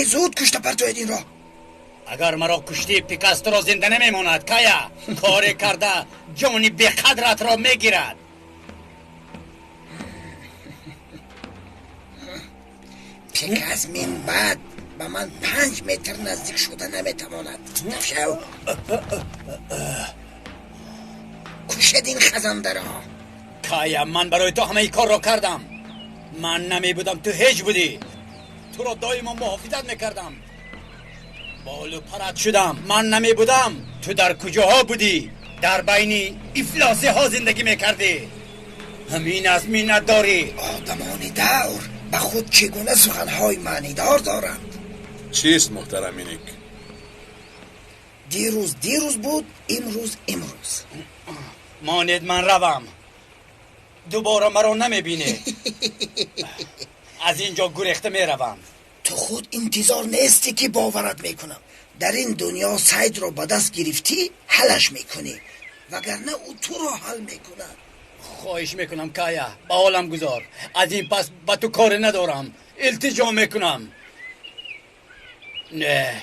زود کشته پرتوید این را. اگر مرا کشتی پیکاسترو زنده نمیماند. کایا کار کرده جانی بقدرت را میگیرد. پیکاس من بعد به من 5 متر نزدیک شده نمیتواند. نفشو کشد این خزنده را. کایا من برای تو همه کار را کردم. من نمی بودم تو هیچ بودی. تو را دائما محافظت میکردم. بالو پرت شدم. من نمی بودم تو در کجاها بودی؟ در بین افلاسی ها زندگی میکردی. همین از منت داری. آدمان دور به خود چگونه سخنهای معنیدار دارند. چیست محترم مینیک؟ دیروز دیروز بود، امروز امروز. ماند من روم. دوباره مرا نمیبینی. از اینجا گریخته میروم. تو خود انتظار نیستی که باورت میکنم. در این دنیا سید را به دست گرفتی حلش میکنی، وگرنه او تو را حل میکند. خواهش میکنم کایا به حالم گذار. از این پس به تو کار ندارم. التجا میکنم. نه،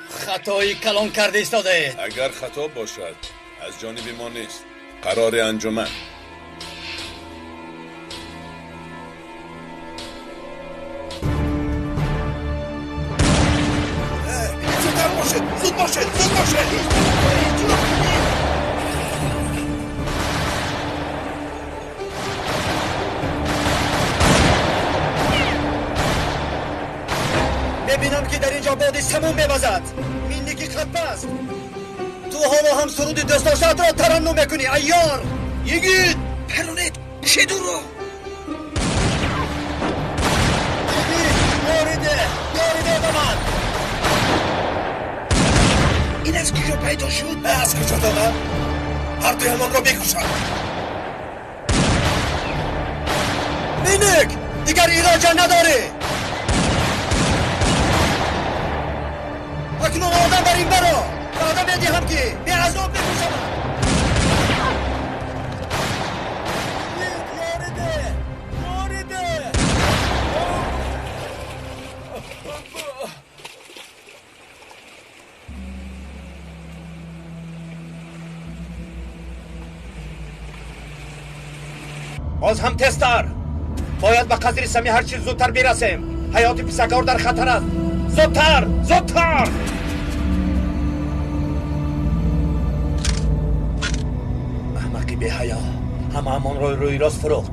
خطایی کلان کرده ایستاده. اگر خطا باشد از جانب ما نیست. قرار انجمن. زود باشید، زود باشید. میبینم که در اینجا باد سموم میوزد. مینیکی خطبه است. تو حالا هم سرود دوست داشتت را ترنم میکنی عیار. یگید پرونت شدو رو. یاریده یاریده به من. این از کجا پیدا شد؟ از کجا دادم؟ هر دوی همان را میکشم. مینیک دیگر ایراجا نداری. اکنون آدم بر این برا وعده میدهم که به عذاب میکشم. یاریده یاریده. باز هم تستر. باید به قصر سمی هر چیز زودتر برسیم. حیات پیسکار در خطر است. زودتر زودتر. احمقی بی حیا همه همان را روی راست فروخت.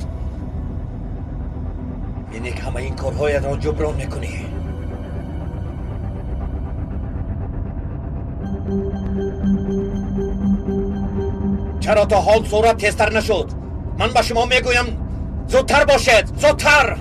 مینیک همه این کارهایت را جبران میکنی. چرا تا حال سرعت تستر نشد؟ من به شما میگویم زودتر باشد، زودتر.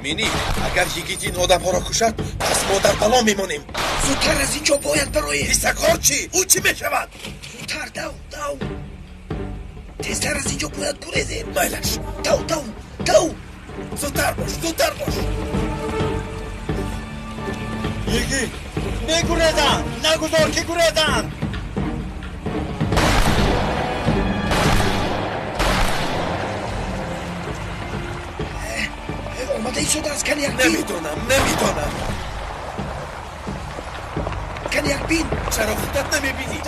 مینی اگر یگیت این آدم ها را کشد پس ما در بلا میمانیم. زودتر از اینجا باید براییم. پیسکار چی؟ او چی میشود؟ زودتر دو دو. تزتر از اینجا باید گریزیم. مایلش. دو دو دو. زودتر باش، زودتر باش. یگیت میگریزم. نگذار که گریزم. آماده شده از کن یک بین. نمیدونم نمیدونم. کن یک بین. چرا خودت نمیبینی؟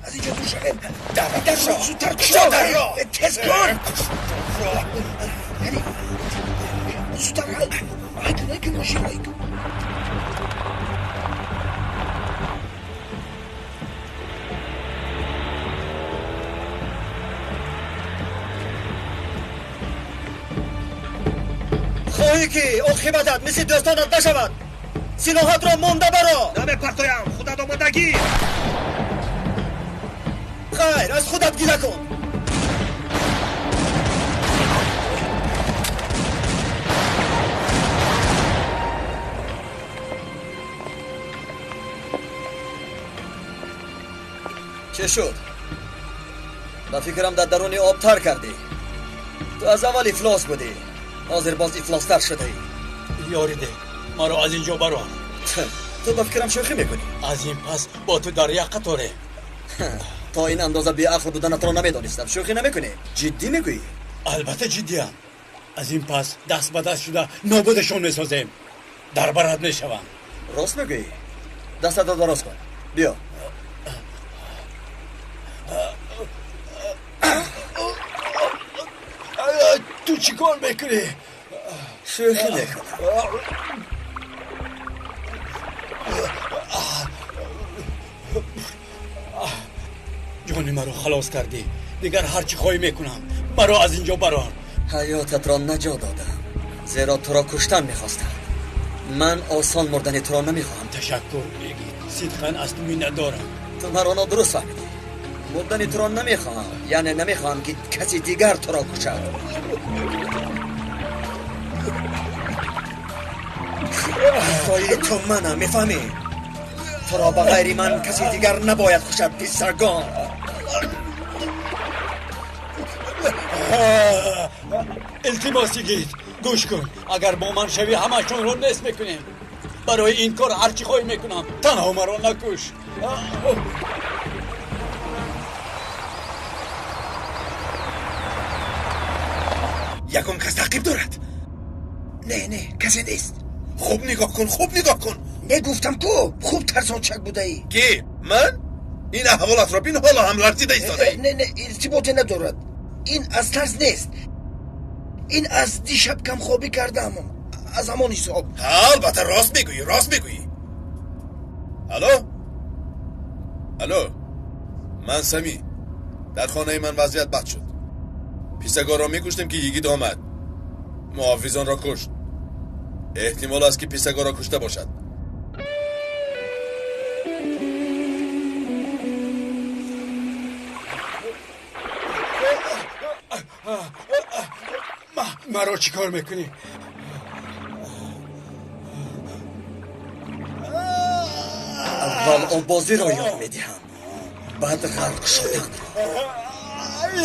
از اینجا دور شویم. در را زودتر کشا. در را تست کن. یعنی زودتر. هایکن هایکن ماشین هایکن. Мехоҳӣ ки оқибатат мисли дӯстонат нашавад? Силоҳатро монда баро. Намепартоям, худат омодагӣ. Хайр, аз худат гила кун. Чӣ шуд? Ба фикрам дар даруни об тар кардӣ. Ту аз аввал ифлос будӣ, ҳозир боз ифлостар шудаӣ. Ёрӣ деҳ, маро аз ин ҷо барор. Ту ба фикрам шӯхӣ мекунӣ. Аз ин пас бо ту дар як қаторем. То ин андоза беақл буданатро намедонистам. Шӯхӣ намекунӣ? Ҷиддӣ мегӯӣ? Албатта ҷиддиам. Аз ин пас даст ба даст шуда нобудашон месозем. Дар барат мешавам. Рост мегӯӣ? Дастатро дароз кун. Биё. Ту чӣ кор мекунӣ? Шӯхӣ мекунам. Ҷони маро халос кардӣ. Дигар ҳар чӣ хоҳӣ мекунам. Маро аз ин ҷо барор. Ҳаётатро наҷот додам, зеро туро куштан мехостам. Ман осон мурдани туро намехоҳам. Ташаккур, Игит. Сидқан аз ту миннатдорам. Ту маро нодуруст фаҳмидӣ. Мурдани туро намехоҳам, яъне намехоҳам ки каси дигар туро кушад. Соии ту манам, мефаҳмӣ? Туро ба ғайри ман каси дигар набояд кушад, писаргон. Илтимос, Игит, гӯш кун. Агар бо ман шавӣ, ҳамашонро нест мекунем. Барои ин кор ҳар чӣ хоҳӣ мекунам. Танҳо маро накуш. Ягон кас таъқиб дорад? Не, не, касе нест. Хуб нигоҳ кун, хуб нигоҳ кун. Не гуфтам ку, хуб тарсончак будаӣ. Ки? Ман? Ин аҳволатро бин, ҳоло ҳам ларзида истодаӣ. Не, не, иртиботе надорад. Ин аз тарс нест. Ин аз дишаб камхобӣ кардаам. Аз ҳамон ҳисоб. Албатта рост мегӯӣ, рост мегӯӣ. Алло? Алло? Ман Самӣ. Дар хонаи ман вазъият бад шуд. Писагорро мекуштем ки Йигит омад. Муҳофизонро кушт. Эҳтимол аст ки писагорро кушта бошад. Маро чӣ кор мекунӣ? Аввал оббозиро ёд медиҳам, баъд ғарқ шуданро.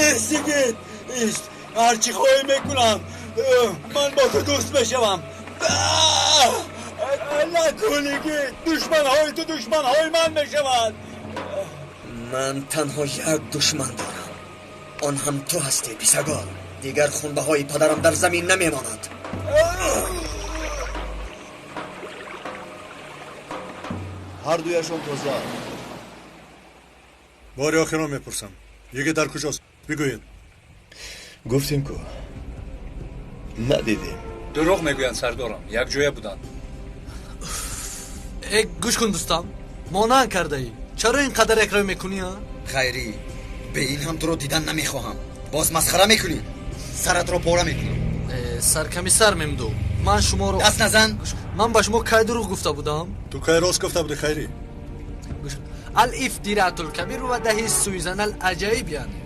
Ист, Игит, ист. Ҳар чӣ хоҳӣ мекунам. Ман бо ту дӯст мешавам. Накун, Игит. Душманҳои ту душманҳои ман мешаванд. Ман танҳо як душман дорам. Он ҳам ту ҳастӣ, писагор. Дигар хунбаҳои падарам дар замин намемонад. Ҳар дуяшон тоза. Бори охирон мепурсам. Йигит дар куҷост? Бигӯед. Гуфтем ку, надидем. Дурӯғ мегӯянд, сардорам, якҷоя буданд. Э, гӯш кун, дӯстам, монанд кардаӣ. Чаро ин қадар якрӯй мекунӣ, а? Хайрӣ, бе ин ҳам туро дидан намехоҳам. Боз масхара мекунӣ? Саратро пора мекунам. Саркамисар Мемду, ман шуморо даст назан. Ман ба шумо кай дурӯғ гуфта будам? Ту кай рост гуфта будӣ, Хайрӣ? Алифдиратулкабир ва даҳи суизан алаҷаиб, яъне.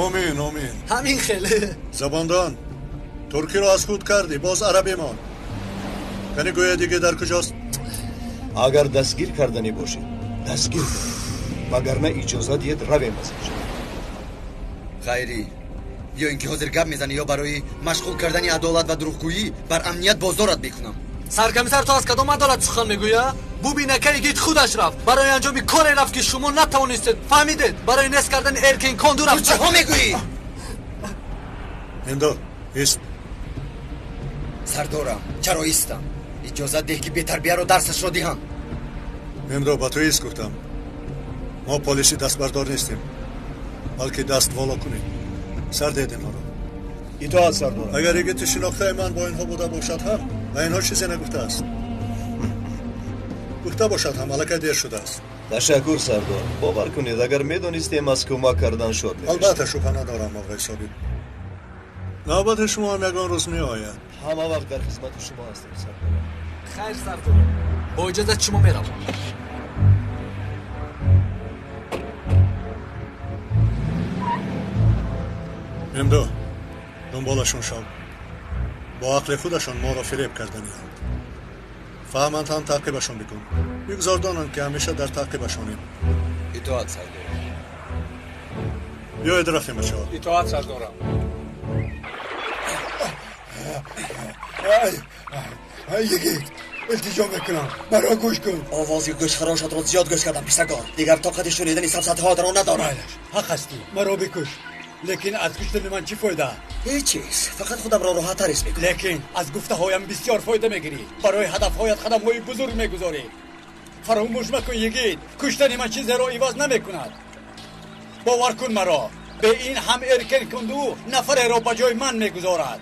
Омин, омин. Ҳамин хеле. Забондон, туркиро аз худ кардӣ, боз арабимон. Кани гӯя диге дар куҷост? Агар дастгир карданӣ бошед, дастгир кунед. Вагарна иҷоза диҳед равем аз инҷо. Хайрӣ, ё ин ки ҳозир гап мезанӣ, ё барои машғул кардани адолат ва дурӯғгӯӣ бар амният боздорат мекунам. Саркамисар, ту аз кадом адолат сухан мегӯя? Бубина, ка Игит худаш рафт. Барои анҷоми коре рафт, ки шумо натавонистед. Фаҳмидед? Барои нест кардани Эркин Конду рафт. Ту чиҳо мегӯӣ? Мемдо, ист. Сардорам, чаро истам? Иҷозат деҳ, ки бетарбияро дарсашро диҳам. Мемдо, ба ту ист гуфтам. Мо полиси дастбардор нестем, балки даст воло кунем. Сар диҳед инҳоро. Итоат, сардорам. Агар Игити шинохтаи ман бо инҳо буда бошад ҳам, ба инҳо чизе нагуфтааст. Гуфта бошад ҳам, аллакай дер шудааст. Ташаккур, сардор. Бовар кунед, агар медонистем, аз кӯмак кардан шод мешудем. Албатта, шубҳа надорам, оғои собиқ. Навбати шумо ҳам ягон рӯз меояд. Ҳама вақт дар хизмати шумо ҳастем, сардорам. Хайр, сардорам, бо иҷозат шумо меравам. Мемдо, дунболашон шав. Бо ақли худашон моро фиреб карданианд. Фаҳманд ҳам таъқибашон бикун. Бигзор донанд, ки ҳамеша дар таъқибашонем. Итоат, сардорам. Биёед рафтем, бачаҳо. Итоат, сардорам. Йигит, илтиҷо мекунам, маро гӯш кун. Овози гӯшхарошатро зиёд гӯш кардам, писагор. Дигар тоқати шунидани сафсатаҳоатро надорам. Майлаш, ҳақ ҳастӣ, маро бикуш. Лекин аз куштани ман чӣ фоида? Ҳеҷ чиз, фақат худамро роҳаттар ҳис мекунам. Лекин аз гуфтаҳоям бисёр фоида мегирӣ. Барои ҳадафҳоят қадамҳои бузург мегузорӣ. Фаромӯш макун, йигит, куштани ман чизеро иваз намекунад. Бовар кун маро, бе ин ҳам Эркен Кунду нафареро ба ҷои ман мегузорад.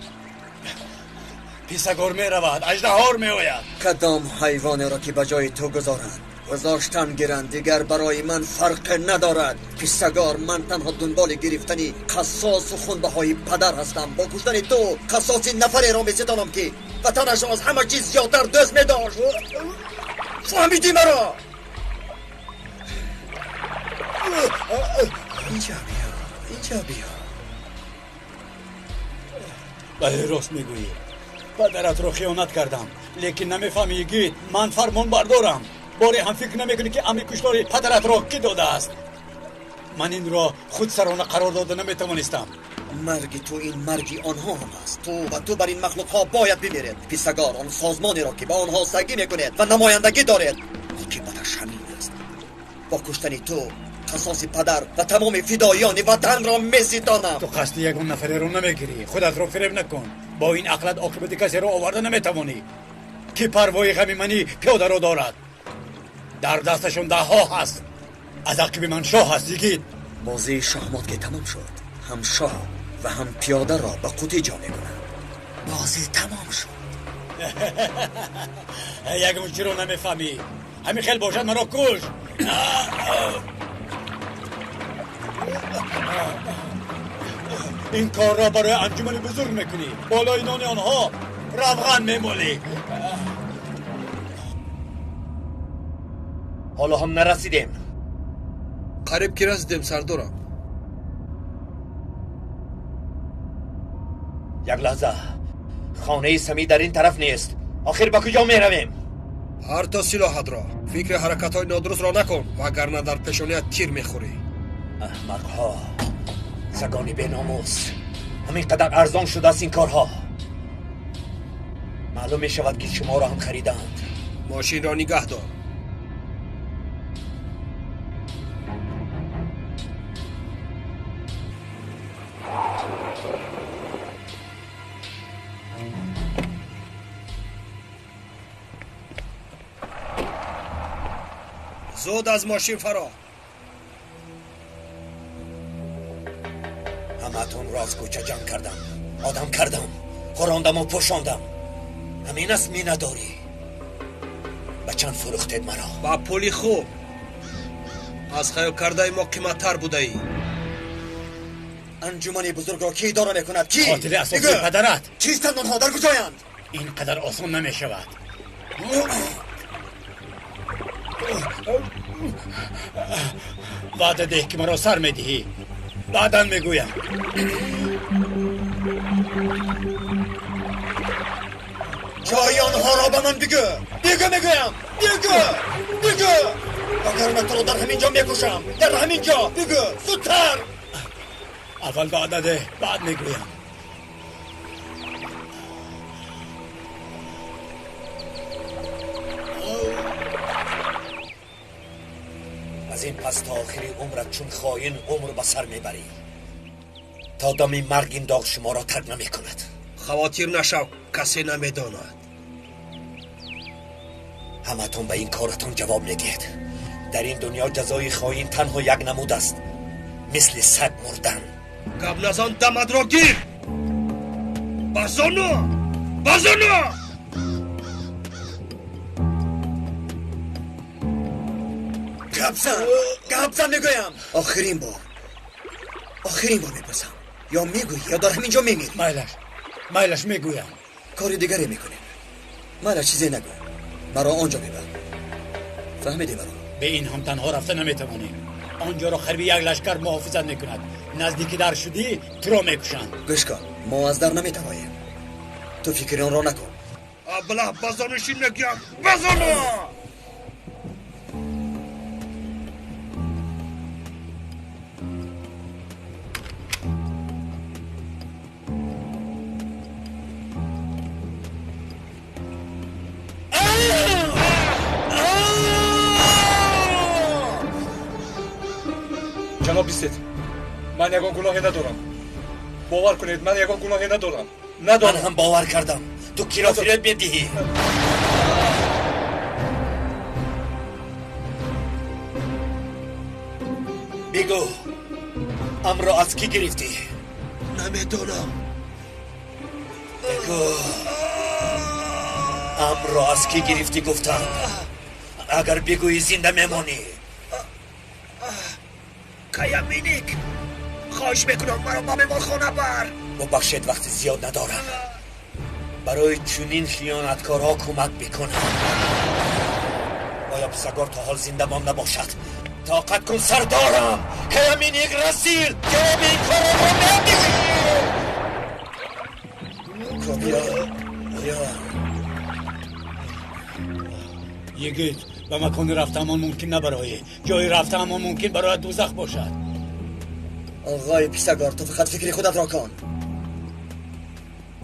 Писагор меравад, аждаҳор меояд. Кадом ҳайвонеро ки ба ҷои ту гузоранд, гузоштан гиранд, дигар барои ман фарқе надорад. Писагор, ман танҳо дунболи гирифтани қассосу хунбаҳои падар ҳастам. Бо куштани ту қассоси нафареро меситонам, ки ватанашро аз ҳама чиз зиёдтар дӯст медошт. Фаҳмидӣ маро? Инҷа биё, инҷа биё. Бале, рост мегӯӣ. Падаратро хиёнат кардам, лекин намефаҳмӣ, йигит, ман фармонбардорам. Боре ҳам фикр намекунӣ, ки амри куштори падаратро кӣ додааст. Ман инро худсарона қарор дода наметавонистам. Марги ту ин марги онҳо ҳам аст. Ту ва ту бар ин махлуқҳо бояд бимиред. Писагор, он созмонеро ки ба онҳо сагӣ мекунед ва намояндагӣ доред, оқибаташ ҳамин аст. Бо куштани ту қасоси падар ва тамоми фидоиёни ватанро меситонам. Ту қасди ягон нафареро намегирӣ. Худатро фиреб накун. Бо ин ақлат оқибати касеро оварда наметавонӣ, ки парвои ғами мани пиёдаро дорад. Дар дасташон даҳҳо ҳаст. Аз ақиби ман шоҳ ҳаст, йигит. Бозии шоҳмот ки тамом шуд, ҳам шоҳ ва ҳам пиёдаро ба қутӣ ҷо мекунанд. Бозӣ тамом шуд. Ягон чиро намефаҳмӣ. Ҳамин хел бошад, маро куш. Ин корро барои анҷумани бузург мекунӣ. Болои нони онҳо равған мемолӣ. Ҳоло ҳам нарасидем. Қариб ки расидем, сардорам. Як лаҳза, хонаи Самӣ дар ин тараф нест. Охир ба куҷо меравем? Ҳар то силоҳатро, фикри ҳаракатҳои нодурустро накун, вагарна дар пешоният тир мехӯрӣ. Аҳмақҳо, сагони беномус, ҳамин қадар арзон шудааст ин корҳо. Маълум мешавад, ки шуморо ҳам харидаанд. Мошинро нигаҳ дор. Зуд аз мошин фаро. Ҳамаатонро аз кӯча ҷамъ кардам, одам кардам, хӯрондаму пӯшондам. Ҳамин аст миннатдорӣ. Ба чанд фурӯхтед маро? Ба пули хуб. Аз хаёл кардаи мо қиматтар будаӣ. Анҷумани бузургро кӣ идора мекунад? Кӣ? Қотили асосии падарат. Чистанд онҳо? Дар куҷоянд? Ин қадар осон намешавад. Ваъда деҳ, ки маро сар медиҳӣ. Баъдан мегӯям. Ҷои онҳоро ба ман бигӯ. Бигӯ, мегӯям. Бигӯ, бигӯ, вагарна туро дар ҳамин ҷо мекушам. Дар ҳамин ҷо бигӯ, зудтар. Аввал ваъда деҳ, баъд мегӯям. Аз ин пас то охири умрат чун хоин умр ба сар мебарӣ. То дами марг ин доғ шуморо тарк намекунад. Хавотир нашав, касе намедонад. Ҳамаатон ба ин коратон ҷавоб медиҳед. Дар ин дунё ҷазои хоин танҳо як намуд аст, мисли саг мурдан. Гап назан, дамадро гир. Базону, базону. Гап зан, гап зан мегӯям. Охирин бор, охирин бор мепурсам. Ё мегӯӣ, ё дар ҳамин ҷо мемирӣ. Майлаш, майлаш, мегӯям. Кори дигаре мекунем. Майлаш, чизе нагӯ. Маро он ҷо мебар. Фаҳмидӣ маро? Ба ин ҳам танҳо рафта наметавонем. Он ҷоро харби як лашкар муҳофизат мекунад. Наздики дар шудӣ, туро мекушанд. Гӯш кун, мо аз дар наметавоем. Ту фикри онро накун. Абла, базонуши мегӯям, базону! Ҷаноб бистед, ман ягон гуноҳе надорам. Бовар кунед, ман ягон гуноҳе надорам. Надорам. Ман ҳам бовар кардам. Ту киро фиреб медиҳӣ? Бигӯ, амро аз кӣ гирифтӣ? Намедонам. Бигӯ, амро аз кӣ гирифтӣ гуфтам. Агар бигӯӣ, зинда мемонӣ. Каяминик, хоҳиш мекунам, маро ба меҳмонхона бар. Бубахшед, вақти зиёд надорам. Барои чунин хиёнаткорҳо кӯмак мекунам. Оё писагор то ҳол зинда монда бошад? Тоқат кун, сардорам. Каяминик расид. Ҷавоби ин корро медиҳӣ. Йигит, ба макони рафтаамон мумкин набароӣ. Ҷои рафтаамон мумкин барояд дӯзах бошад. Оғои писагор, ту фақат фикри худатро кун.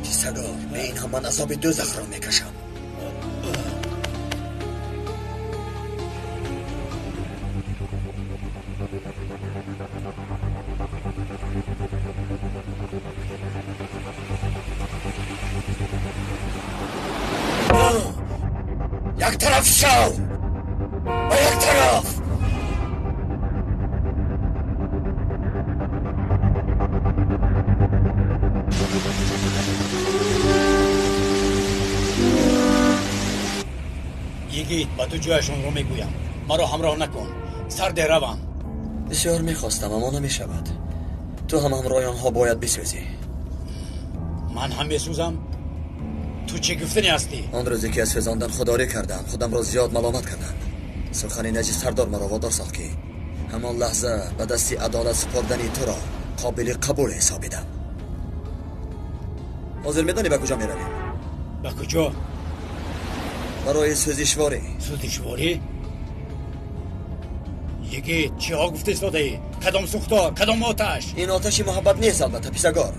Писагор, ба ин ҳам ман азоби дӯзахро мекашам. Як тараф шав! Ба як тараф! Йигит, ба ту ҷояшонро мегӯям. Маро ҳамроҳ накун. Сарде равам. Бисёр мехостам, аммо намешавад. Ту ҳам ҳамроҳи онҳо бояд бисӯзӣ. Ман ҳам месӯзам? Ту чӣ гуфтанӣ ҳастӣ? Он рӯзе ки аз сӯзондан худдорӣ кардам, худамро зиёд маломат кардам. Сухани наҷис сардор маро водор сохт, ки ҳамон лаҳза ба дасти адолат супордани туро қобили қабул ҳисобидам. Ҳозир медонӣ ба куҷо меравем? Ба куҷо? Барои сӯзишворӣ. Сӯзишворӣ? Йигит, чиҳо гуфта истодаӣ? Кадом сӯхтор, кадом оташ? Ин оташи муҳаббат нест, албатта, писагор.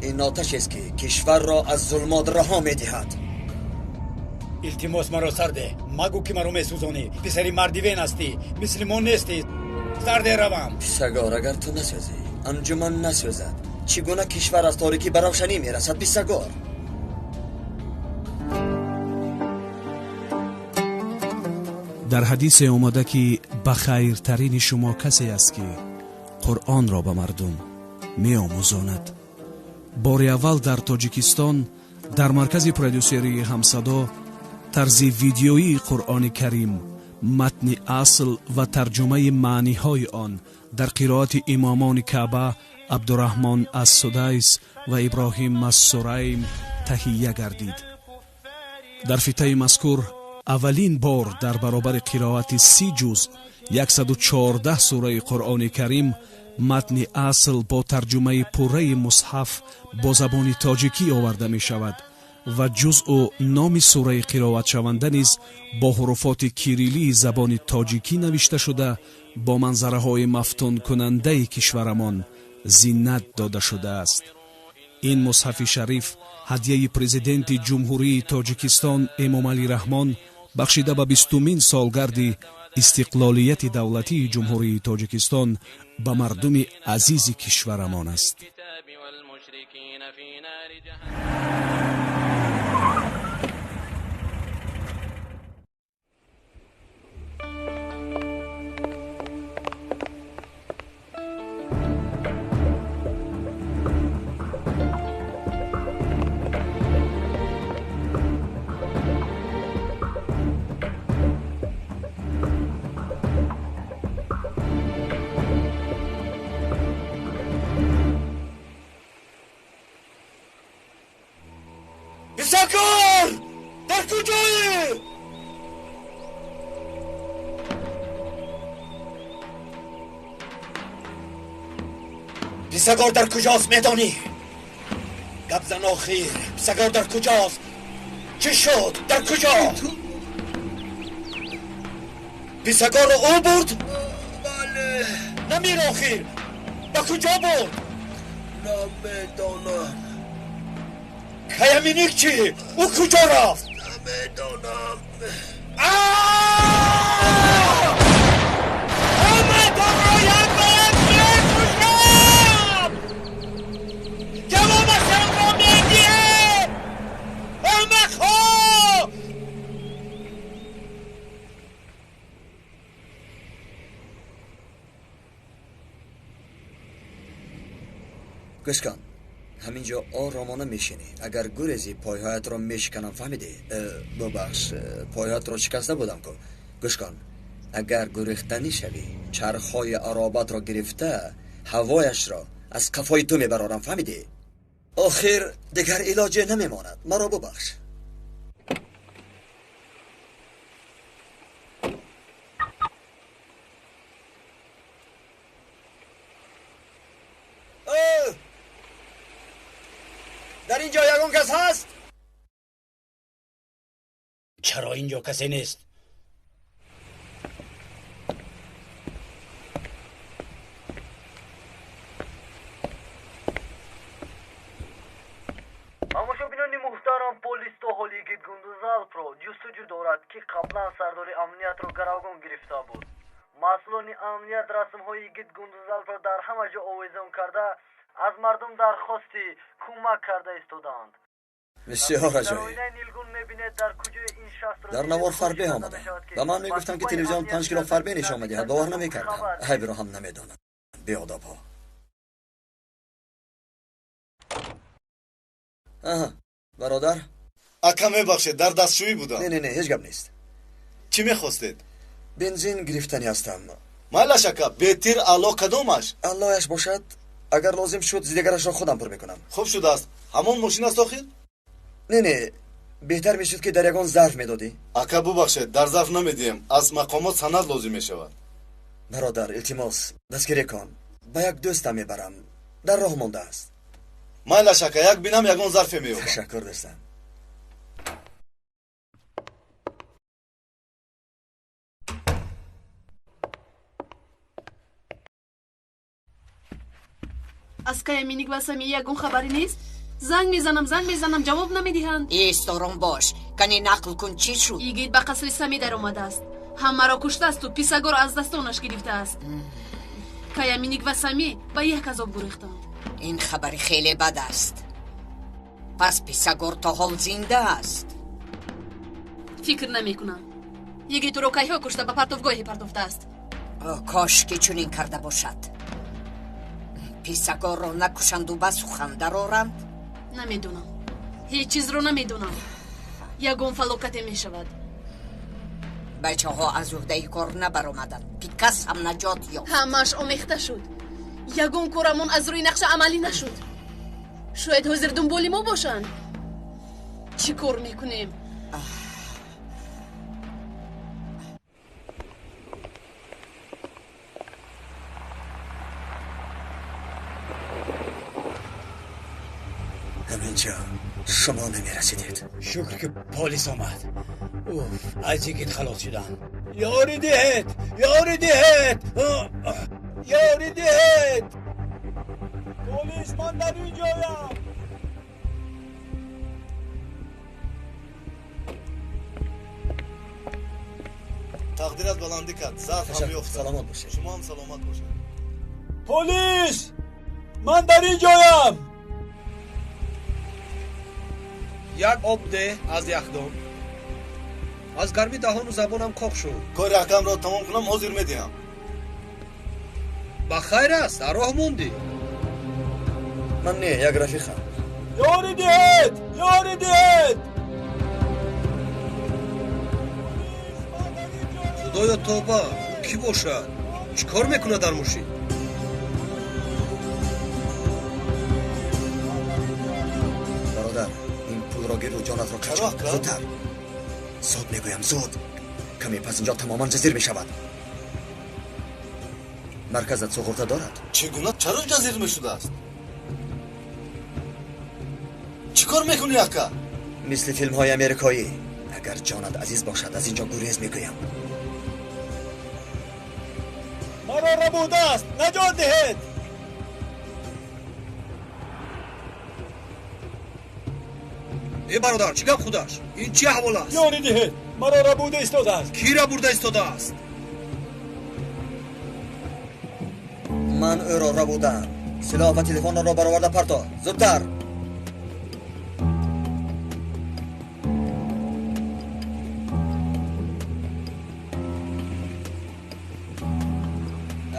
Ин оташест, ки кишварро аз зулмот раҳо медиҳад. Илтимос, маро сарде. Магӯ, ки маро месӯзонӣ. Писари марди вен ҳастӣ, мисли мо нестӣ. Сарде равам. Писагор, агар ту насӯзӣ, анҷуман насӯзад, чӣ гуна кишвар аз торикӣ ба равшанӣ мерасад, писагор? Дар ҳадисе омада, ки ба хайртарини шумо касе аст, ки Қуръонро ба мардум меомӯзонад. Бори аввал дар Тоҷикистон дар маркази продюсерии Ҳамсадо тарзи видеоии Қуръони Карим, матни асл ва тарҷумаи маъниҳои он дар қироати имомони Каъба Абдураҳмон ас-Судайс ва Иброҳим ас-Сурайм таҳия гардид. Дар фитаи мазкур аввалин бор дар баробари қироати 30 ҷузъ 114 сураи Қуръони Карим матни асл бо тарҷумаи пурраи мусҳаф бо забони тоҷикӣ оварда мешавад ва ҷузъу номи сураи қироатшаванда низ бо ҳуруфоти кириллии забони тоҷикӣ навишта шуда, бо манзараҳои мафтункунандаи кишварамон зинат дода шудааст. Ин мусҳафи шариф ҳадияи президенти Ҷумҳурии Тоҷикистон Эмомалӣ Раҳмон бахшида ба 20-умин солгарди истиқлолияти давлатии Ҷумҳурии Тоҷикистон ба мардуми азизи кишварамон аст. Писагор! Дар куҷоӣ? Писагор дар куҷост медонӣ? Гап зан охир. Писагор дар куҷост? Чӣ шуд? Дар куҷо? Писагорро ӯ бурд? Бале. Намир охир. Ба куҷо бурд? Намедонам. Каяминик чӣ? Ӯ куҷо рафт? Намедонам. Ҳамаатонро як ба як мекушам! Ҷавобашонро медиҳем! Аҳмақҳо! Гӯш кун, ҳамин ҷо оромона мешинӣ. Агар гурезӣ пойҳоятро мешиканам, фаҳмидӣ? Бубахш, пойҳоятро шикаста будам ку. Гӯш кун, агар гурехтанӣ шавӣ, чархҳои аробатро гирифта ҳавояшро аз қафои ту мебарорам, фаҳмидӣ? Охир дигар илоҷе намемонад. Маро бубахш. Дар ин ҷо ягон кас ҳаст? Чаро ин ҷо касе нест? Тамошобинони муҳтарам, полис то ҳол Йигит Гундузалпро ҷустуҷӯ дорад, ки қаблан сардори амниятро гаравгон гирифта буд. Масъулони амният расмҳои Йигит Гундузалпро дар ҳама ҷо овезон карда, аз мардум дархости кӯмак карда истодаанд. Бисёр аҷоиб. Дар навор фарбеҳ омада. Ба ман мегуфтанд, ки телевизион 5 кило фарбеҳ нишон медиҳад. Бовар намекардам. Ҳайбиро ҳам намедонам. Беодобҳо. Аҳа, бародар. Ака, мебахшед, дар дастшӯӣ будам. Не, не, не, ҳеҷ гап нест. Чӣ мехостед? Бензин гирифтанӣ ҳастам. Майлаш ака, бетир аъло кадомаш? Аълояш бошад, агар лозим шуд, дигарашро худам пур мекунам. Хуб шудааст. Ҳамон мошин аст охир? Не, не, беҳтар мешуд, ки дар ягон зарф медодӣ. Ака, бубахшед, дар зарф намедиҳем. Аз мақомот санад лозим мешавад. Бародар, илтимос, дастгирӣ кун. Ба як дӯстам мебарам. Дар роҳ мондааст. Майлаш ака, як бинам ягон зарфе меёбам. Ташаккур, дӯстам. Аз Каяминик ва Самӣ ягон хабаре нест? Занг мезанам, занг мезанам, ҷавоб намедиҳанд. Ист, ором бош. Кани нақл кун, чӣ шуд? Йигит ба қасри Самӣ даромадааст. Ҳамаро куштаасту писагор аз дастонаш гирифтааст. Каяминик ва Самӣ ба як азоб гурехтанд. Ин хабари хеле бад аст. Пас писагор то ҳол зинда аст? Фикр намекунам. Йигит ӯро кайҳо кушта ба партовгоҳе партофтааст. Кош ки чунин карда бошад. Писагорро накушанду ба сухан дароранд? Намедонам. Ҳеҷ чизро намедонам. Ягон фалокате мешавад. Бачаҳо аз уҳдаи кор набаромаданд. Пикас ҳам наҷот ёфт. Ҳамааш омехта шуд. Ягон корамон аз рӯи нақша амалӣ нашуд. Шояд ҳозир дунболи мо бошанд. Чӣ кор мекунем? Ҳаминҷо шумо намерасидед. Шукр, ки полис омад. Уф, аз Йигит халос шудам. Ёрӣ диҳед! Ёрӣ диҳед! Ёрӣ диҳед! Полис, ман дар ин ҷоям! Тақдират баландӣ кард. Зарф ҳам ёфтад. Саломат бошед. Шумо ҳам саломат бошед. Полис! Ман дар ин ҷоям! Як об деҳ аз яхдон. Аз гармӣ даҳону забонам қоқ шуд. Кори акамро тамом кунам, ҳозир медиҳам. Ба хайр аст, дар роҳ мондӣ. Ман не, як рафиқам. Ёрӣ диҳед! Ёрӣ диҳед! Худоё тоба, кӣ бошад? Чӣ кор мекунад дар мошин? Бародар, ин пулро гиру ҷонатро каҷ. Зудтар. Зуд мегӯям, зуд. Каме пас инҷо тамоман ҷазир мешавад. Марказат суғурта дорад? Чӣ гуна? Чаро ҷазир мешудааст? Чӣ кор мекунӣ, ака? Мисли филмҳои америкоӣ. Агар ҷонат азиз бошад, аз инҷо гурез мегӯям. Маро рабудааст, наҷот диҳед! Э бародар, чӣ гап худаш? Ин чӣ аҳвол аст? Ёрӣ диҳед, маро рабуда истодааст. Кӣ рабурда истодааст? Ман ӯро рабудаам. Силоҳ ва телефонро бароварда парто. Зудтар!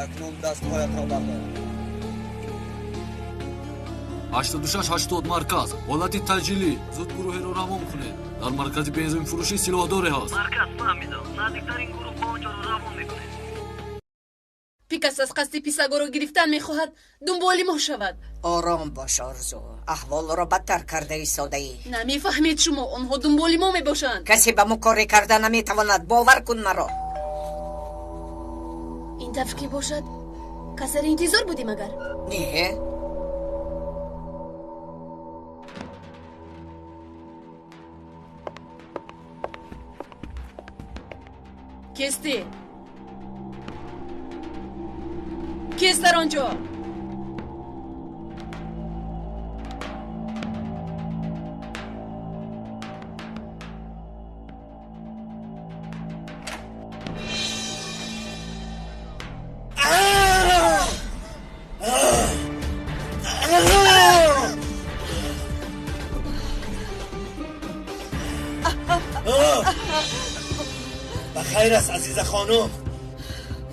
Акнун дастҳоятро бардор. 86-80 марказ. Ҳолати таъҷилӣ. Зуд гурӯҳеро равон кунед. Дар маркази бензинфурӯшӣ силоҳдоре ҳаст. Марказ фаҳмидам. Наздиктарин гурӯҳ ба онҷоро равон мекунед. Пикас аз қасди писагоро гирифтан мехоҳад дунболи мо шавад. Ором бош, Орзу. Аҳволро бадтар карда истодаӣ. Намефаҳмед шумо, онҳо дунболи мо мебошанд. Касе ба мо коре карда наметавонад. Бовар кун маро. Ин тавр ки бошад, касаре интизор будем агар? Не. Кистӣ? Кист дар он ҷо? Ба хайр аст, азиза хонум.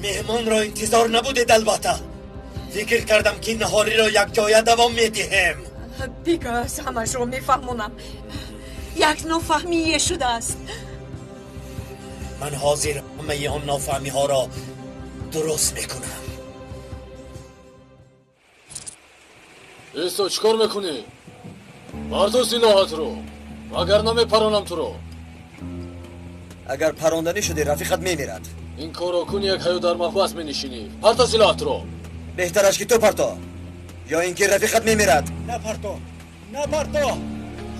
Меҳмонро интизор набудед албатта. Фикр кардам ки наҳориро якҷоя давом медиҳем. Пикас, ҳамашро мефаҳмонам. Як нофаҳмие шудааст. Ман ҳозир ҳамаи он нофаҳмиҳоро дуруст мекунам. Исто, чӣ кор мекунӣ? Бардор силоҳатро, вагарна мепаронам туро. Агар паронданӣ шудӣ, рафиқат мемирад. Ин корро кун, як ҳаё дар маҳбас менишинӣ. Парта силоҳатро. Беҳтараш ки ту парто, ё ин ки рафиқат мемирад. Напарто, напарто,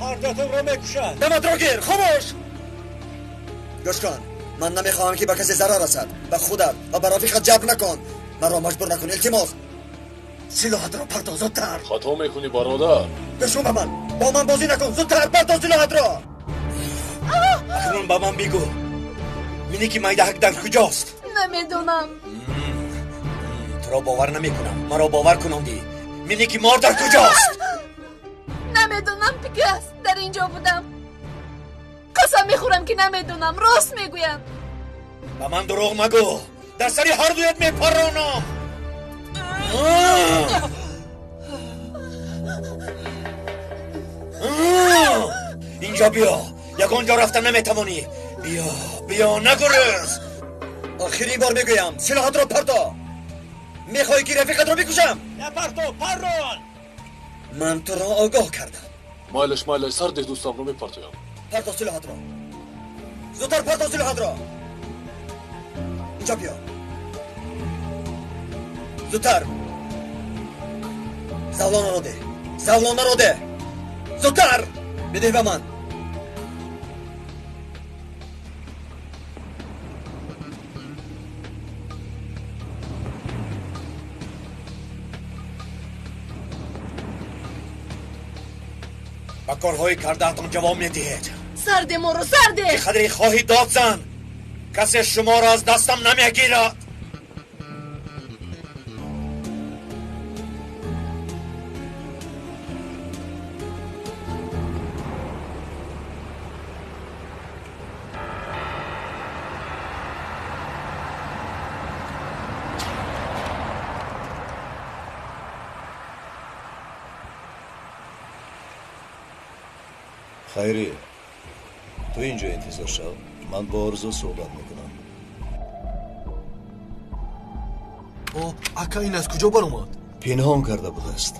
ҳар дуятонро мекушад. Даматро гир, хомӯш! Гӯш кун, ман намехоҳам ки ба касе зарар расад. Ба худат ва ба рафиқат ҷабр накун. Маро маҷбур накун, илтимос. Силоҳатро парто, зудтар. Хато мекунӣ, бародар. Гӯш кун ба ман, бо ман бозӣ накун, зудтар парто силоҳатро. Акнун ба ман бигӯ, миники майдаҳак дар куҷост? Намедонам. Туро бовар намекунам. Маро бовар кунондӣ. Миники мор дар куҷост? Намедонам, Пикас. Дар ин ҷо будам. Қасам мехӯрам ки намедонам. Рост мегӯям. Ба ман дурӯғ магӯ. Дар сари ҳар дуят мепаронам. Инҷо биё. Ягон ҷо рафта наметавонӣ. Биё, биё, нагурез. Охирин бор мегӯям, силоҳатро парто. Мехоҳӣ ки рафиқатро бикушам? Напарто, паррон. Ман туро огоҳ кардам. Майлаш, майлаш, сар деҳ, дӯстамро мепартоям. Парто силоҳатро. Зудтар парто силоҳатро. Инҷо биё. Зудтар. Завлонаро деҳ. Завлонаро деҳ. Зудтар. Бидеҳ ба ман. Ба корҳои кардаатон ҷавоб медиҳед. Сарде моро, сарде! Чӣ қадре хоҳӣ дод зан, касе шуморо аз дастам намегирад. Хайрӣ, ту инҷо интизор шав, ман бо Орзу суҳбат мекунам. О, ака, ин аз куҷо баромад? Пинҳон карда будааст.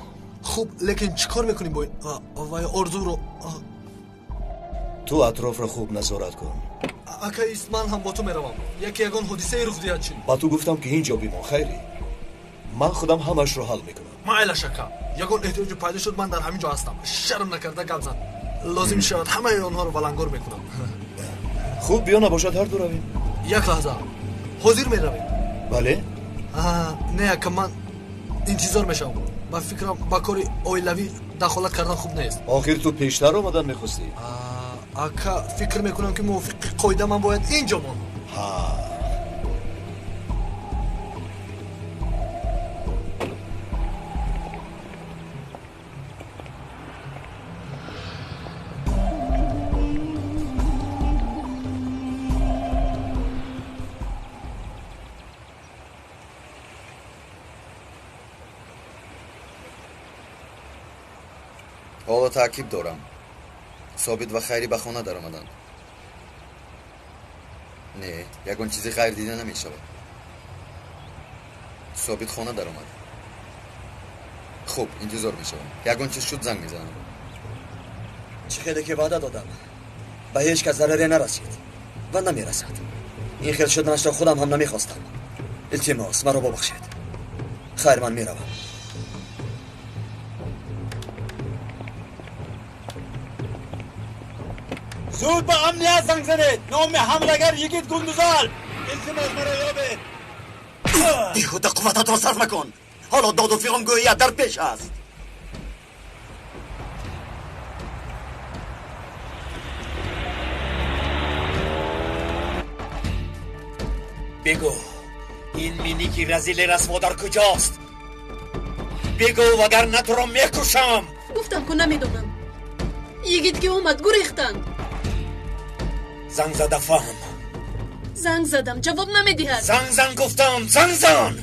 Хуб, лекин чӣ кор мекунем бо ин? Вай Орзуро? Ту атрофро хуб назорат кун. Ака, ист, ман ҳам бо ту меравам. Яке ягон ҳодисае рух диҳад чӣ? Ба ту гуфтам, ки ин ҷо бимон, Хайрӣ. Ман худам ҳамашро ҳал мекунам. Майлаш, ака, ягон эҳтиёҷе пайдо шуд, ман дар ҳамин ҷо ҳастам. Шарм накарда гап зад. Лозим шавад, ҳамаи онҳоро балангор мекунам. Хуб, биё, набошад, ҳар ду равем. Як лаҳза, ҳозир меравем? Бале. Не, ака, ман интизор мешавам. Ба фикрам, ба кори оилавӣ дахолат кардан хуб нест. Охир ту пештар омадан мехостӣ. Ака, фикр мекунам, ки мувофиқи қоида ман бояд ин ҷо монам. Ҳа. Ҳоло таъкиб дорам. Собит ва Хайрӣ ба хона даромаданд. Не, ягон чизи ғайр дида намешавад. Собит хона даромад. Хуб, интизор мешавам. Ягон чиз шуд, занг мезанам. Чӣ хеле ки ваъда додам, ба ҳеҷ кас зараре нарасид ва намерасад. Ин хел шуданашро худам ҳам намехостам. Илтимос, маро бубахшед. Хайр, ман меравам. Зуд ба амният занг занед. Номи ҳамлагар Йигит Гундузалп. Илтимос, маро ёбед. Беҳуда қуввататро сарф макун. Ҳоло доду фиғон гӯият дар пеш аст. Бигӯ, ин миники разили расво дар куҷост? Бигӯ, вагарна туро мекушам. Гуфтам ку, намедонам. Йигит ки омад, гурехтанд. Занг зада фаҳм. Занг задам, ҷавоб намедиҳад. Занг зан, гуфтам, занг зан.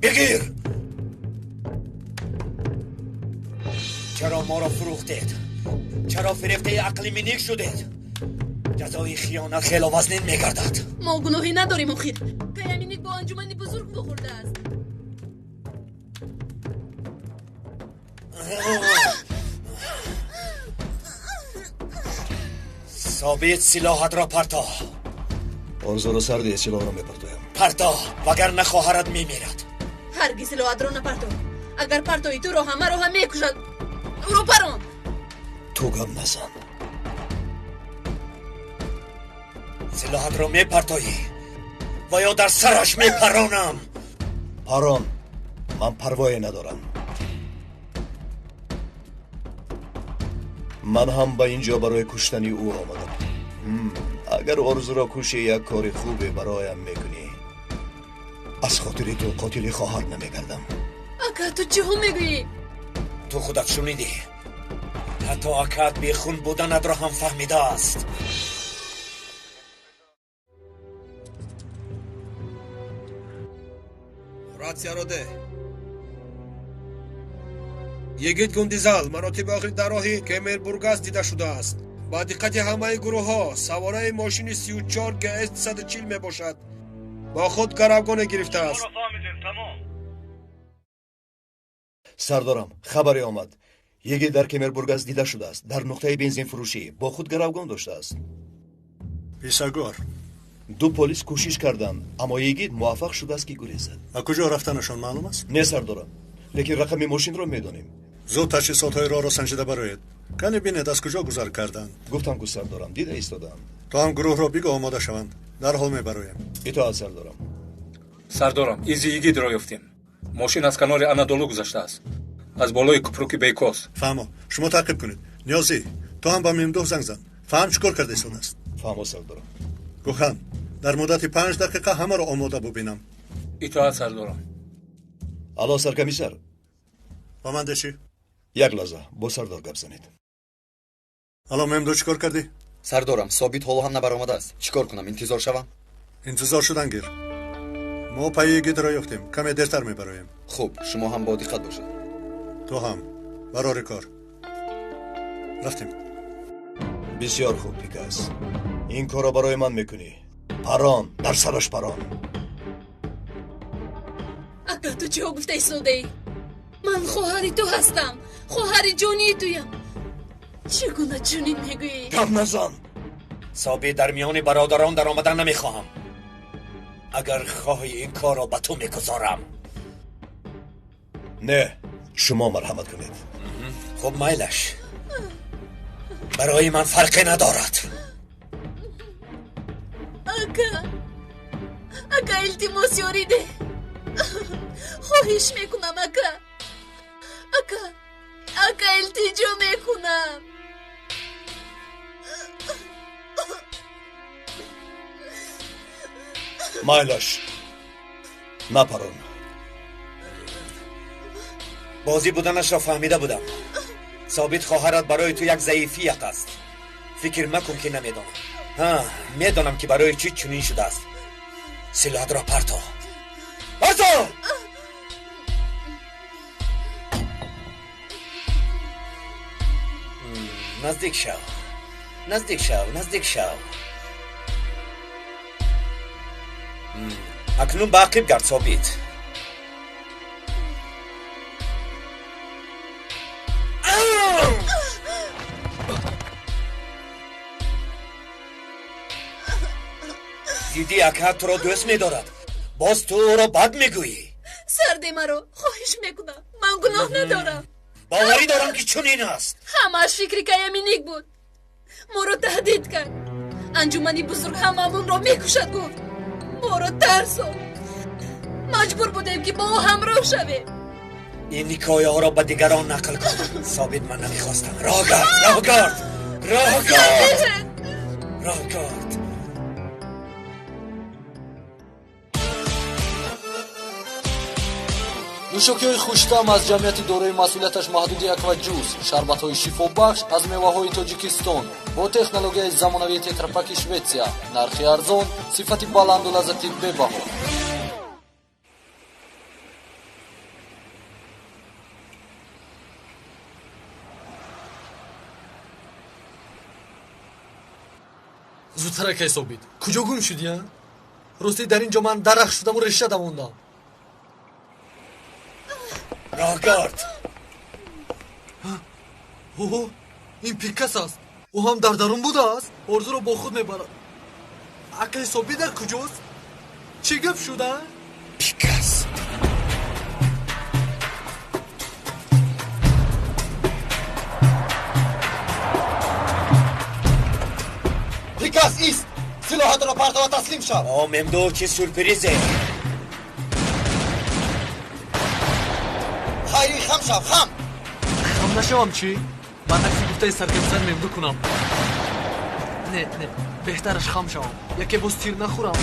Бигир. Чаро моро фурӯхтед? Чаро фирефтаи ақли миник шудед? Ҷазои хиёнат хело вазнин мегардад. Мо гуноҳе надорем, охир. Кая миник бо анҷумани бузург вохӯрдааст. Собит, силоҳатро парто. Орзуро сар деҳ, силоҳро мепартоям. Парто, вагарна хоҳарат мемирад. Ҳаргиз силоҳатро напарто. Агар партои, туро ҳам, маро ҳам мекушад. Ӯро парон. Ту гап назан. Силоҳатро мепартоӣ ва ё дар сараш мепаронам. Парон, ман парвое надорам. Ман ҳам ба ин ҷо барои куштани ӯ омадам. Агар орзуро кушӣ, як кори хубе бароям мекунӣ. Аз хотири ту қотили хоҳар намегардам. Ака, ту чиҳо мегӯӣ? Ту худат шунидӣ. Ҳатто акаат бехун буданатро ҳам фаҳмидааст. Ратсияро деҳ. Йигит Гундизал маротиби охир дар роҳи Кемербургас дида шудааст. Ба диққати ҳамаи гурӯҳҳо, савораи мошини 34 ГС 240 мебошад. Бо худ гаравгоне гирифтааст. Сардорам, хабаре омад. Йигит дар Кемербургас дида шудааст. Дар нуқтаи бензинфурӯшӣ бо худ гаравгон доштааст. Писагор. Ду полис кӯшиш карданд, аммо йигит муваффақ шудааст, ки гурезад. Ба куҷо рафтанашон маълум аст? Не, сардорам, лекин рақами мошинро медонем. Зуд таҷҳизотҳои роҳро санҷида бароед. Кане бинед, аз куҷо гузар карданд. Гуфтам ку, сардорам, дида истодам. То ҳам гурӯҳро бигӯ, омода шаванд. Дарҳол мебароем. Итоат, сардорам. Сардорам, изи йигитро ёфтем. Мошин аз канори Анадолу гузаштааст, аз болои купруки Бейкос. Фаҳмо, шумо таъқиб кунед. Ниёзӣ, ту ҳам ба Мемдуҳ занг зан. Фаҳм, чӣ кор карда истодааст. Фаҳмо, сардорам. Гӯхан, дар муддати 5 дақиқа ҳамаро омода бубинам. Итоат, сардорам. Алло, саркомиссар. Ба ман дешӣ? Як лаҳза, бо сардор гап занед. Алло, Мемдуҳ, чӣ кор кардӣ? Сардорам, Собит ҳоло ҳам набаромадааст. Чӣ кор кунам, интизор шавам? Интизор шудан гир. Мо пайи йигитро ёфтем, каме дертар мебароем. Хуб, шумо ҳам бо диққат бошед. Ту ҳам барори кор. Рафтем. Бисёр хуб, Пикас. Ин корро барои ман мекунӣ. Парон, дар сараш парон. Ака, ту чиҳо гуфта истодаӣ? Ман хоҳари ту ҳастам, хоҳари ҷонии туям. Чӣ гуна чунин мегӯӣ? Гап назан. Собит, дар миёни бародарон даромадан намехоҳам. Агар хоҳӣ ин корро ба ту мегузорам. Не, шумо марҳамат кунед. Хуб, майлаш. Барои ман фарқе надорад. Ака, ака, илтимос, ёрӣ деҳ. Хоҳиш мекунам, ака. Ака, ака, илтиҷо мекунам. Майлаш, напарон. Бозӣ буданашро фаҳмида будам. Собит, хоҳарат барои ту як заифият аст. Фикр макун ки намедонам. Ҳа, медонам ки барои чӣ чунин шудааст. Силоҳатро парто. Парто! Наздик шав. Наздик шав, наздик шав. Акнун ба ақиб гард, Собит. Дидӣ, ака туро дӯст медорад. Боз ту ӯро бад мегӯӣ. Сарде маро, хоҳиш мекунам. Ман гуноҳ надорам. Боварӣ дорам ки чунин аст. Ҳамааш фикри Каяминик буд. Моро таҳдид кард. Анҷумани бузург ҳамаамонро мекушад, гуфт. Моро тарсонд. Маҷбур будем ки бо ӯ ҳамроҳ шавем. Ин ҳикояҳоро ба дигарон нақл кун. Собит, ман намехостам. Роҳ гард, роҳ гард, роҳ гард, роҳ гард. Нӯшокиҳои хуштаъм аз ҷамъияти дорои масъулияташ маҳдуди Акваҷус, шарбатҳои шифобахш аз меваҳои Тоҷикистон бо технологияи замонавии тетрапаки Шветсия, нархи арзон, сифати баланду лаззати бебаҳо. Зудтар, акай Собит, куҷо гум шудӣ? Ростӣ, дар ин ҷо ман дарахт шудаму реша давондам. Роҳгард. Оҳо, ин Пикас аст. Ӯ ҳам дар дарун будааст. Орзуро бо худ мебарад. Акай Собит дар куҷост? Чӣ гап шуда? Пикас. Пикас, ист! Силоҳатро партова, таслим шав. О, Мемду, чӣ сюрпризе! Хайри, хам шав, хам! Хам нашавам чӣ? Баръакси гуфтаи саркомиссар Мемду кунам. Не, не, беҳтараш хам шавам. Яке боз тир нахӯрам.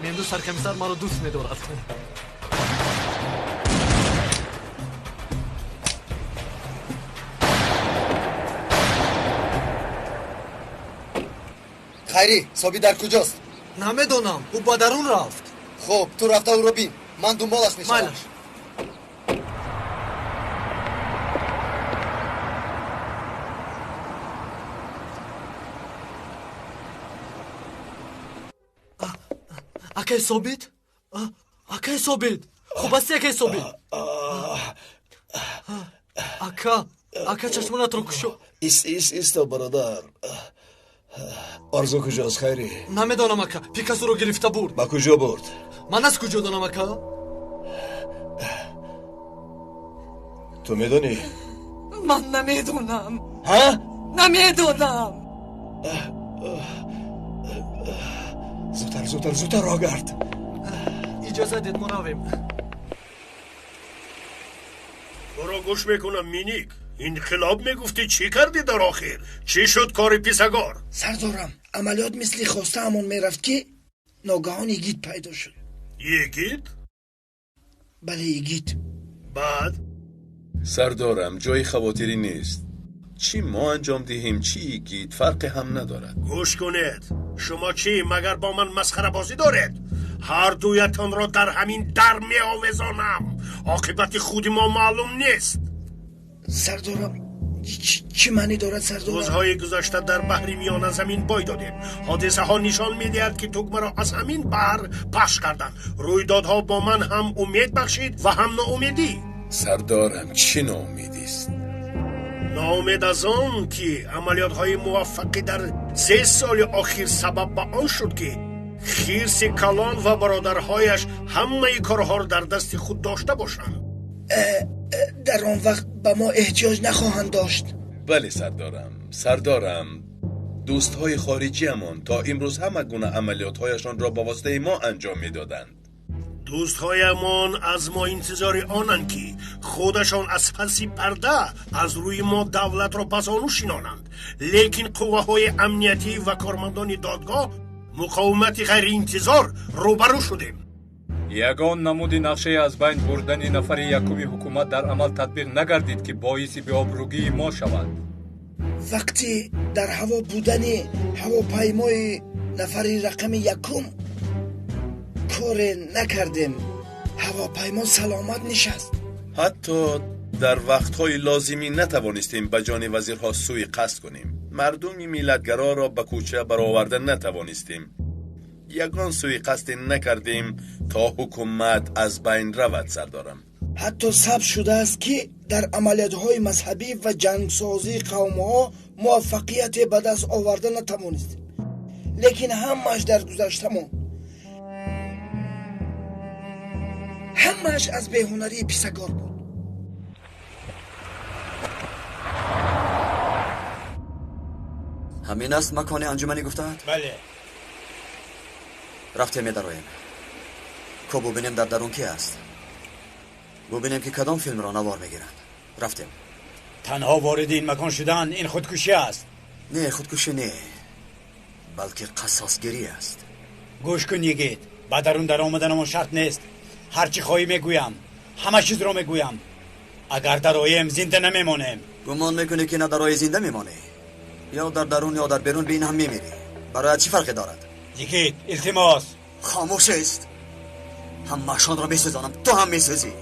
Мемду саркомиссар маро дӯст медорад. Хайрӣ, Собит дар куҷост? Намедонам, ӯ ба дарун рафт. Хуб, ту рафта ӯро бин. Ман дунболаш мешавам. Майлаш. Акай Собит? Акай Собит? Хуб ҳасти, акай Собит? Ака, ака, чашмонатро кушо. Ист, ист, исто, бародар. Орзу куҷост, Хайрӣ? Намедонам, ака. Пикас ӯро гирифта бурд. Ба куҷо бурд? Ман аз куҷо донам, ака? Ту медонӣ? Ман намедонам. Ҳа? Намедонам. Зудтар, зудтар, зудтар роҳ гард. Иҷозат дед, мо равем. Туро гӯш мекунам, Миник. Инқилоб мегуфтӣ, чӣ кардӣ дар охир? Чӣ шуд кори писагор? Сардорам, амалиёт мисли хостаамон мерафт, ки ногаҳон Йигит пайдо шуд. Йигит? Бале, Йигит. Баъд? Сардорам, ҷои хавотирӣ нест. Чӣ мо анҷом диҳем, чӣ Йигит, фарқе ҳам надорад. Гӯш кунед, шумо чӣ, магар бо ман масхарабозӣ доред? Ҳар дуятонро дар ҳамин дар меовезонам. Оқибати худи мо маълум нест. Сардорам, чӣ маънӣ дорад, сардорам? Рӯзҳои гузашта дар баҳри Миёназамин бой додем. Ҳодисаҳо нишон медиҳад, ки тугмаро аз ҳамин баҳр пахш карданд. Рӯйдодҳо бо ман ҳам умед бахшид ва ҳам ноумедӣ. Сардорам, чӣ ноумедист? Ноумед аз он ки амалиётҳои муваффақӣ дар 3 соли охир сабаб ба он шуд, ки хирси калон ва бародарҳояш ҳамаи корҳоро дар дасти худ дошта бошанд. Дар он вақт ба мо эҳтиёҷ нахоҳанд дошт. Бале сардорам, сардорам, дӯстҳои хориҷиамон то имрӯз ҳама гуна амалиётҳояшонро ба воситаи мо анҷом медоданд. Дӯстҳоямон аз мо интизори онанд, ки худашон аз паси парда аз рӯи мо давлатро ба зону шинонанд. Лекин қувваҳои амниятӣ ва кормандони додгоҳ муқовимати ғайриинтизор рӯбарӯ шудем. Ягон намуди нақшаи аз байн бурдани нафари якуми ҳукумат дар амал татбиқ нагардид, ки боиси беобрӯгии мо шавад. Вақти дар ҳаво будани ҳавопаймои нафари рақами якум коре накардем. Ҳавопаймо саломат нишаст. Ҳатто дар вақтҳои лозимӣ натавонистем ба ҷони вазирҳо сӯи қасд кунем. Мардуми миллатгароро ба кӯча бароварда натавонистем. Ягон сӯи қасде накардем то ҳукумат аз байн равад, сардорам. Ҳатто сабт шудааст, ки дар амалиётҳои мазҳабӣ ва ҷангсозии қавмҳо муваффақияте ба даст оварда натавонистем. Лекин ҳамааш дар гузашта монд. Ҳамааш аз беҳунарии писагор буд. Ҳамин аст макони анҷуманӣ гуфтаанд? Бале. Рафте медароем. Ко бубинем дар дарун ки аст. Бубинем ки кадом филмро навор мегиранд. Рафтем. Танҳо вориди ин макон шудан ин худкушӣ аст. Не, худкушӣ не, балки қассосгирӣ аст. Гӯш кун йигит, ба дарун даромаданамон шарт нест. Ҳар чӣ хоҳӣ мегӯям, ҳама чизро мегӯям. Агар дароем зинда намемонем. Гумон мекунӣ ки на дарои зинда мемонӣ? Ё дар дарун ё дар берун бин ҳам мемирӣ. Бароят чӣ фарқе дорад? Йигит, илтимос. Хомӯш аст. Ҳамаашонро месӯзонам, ту ҳам месӯзӣ.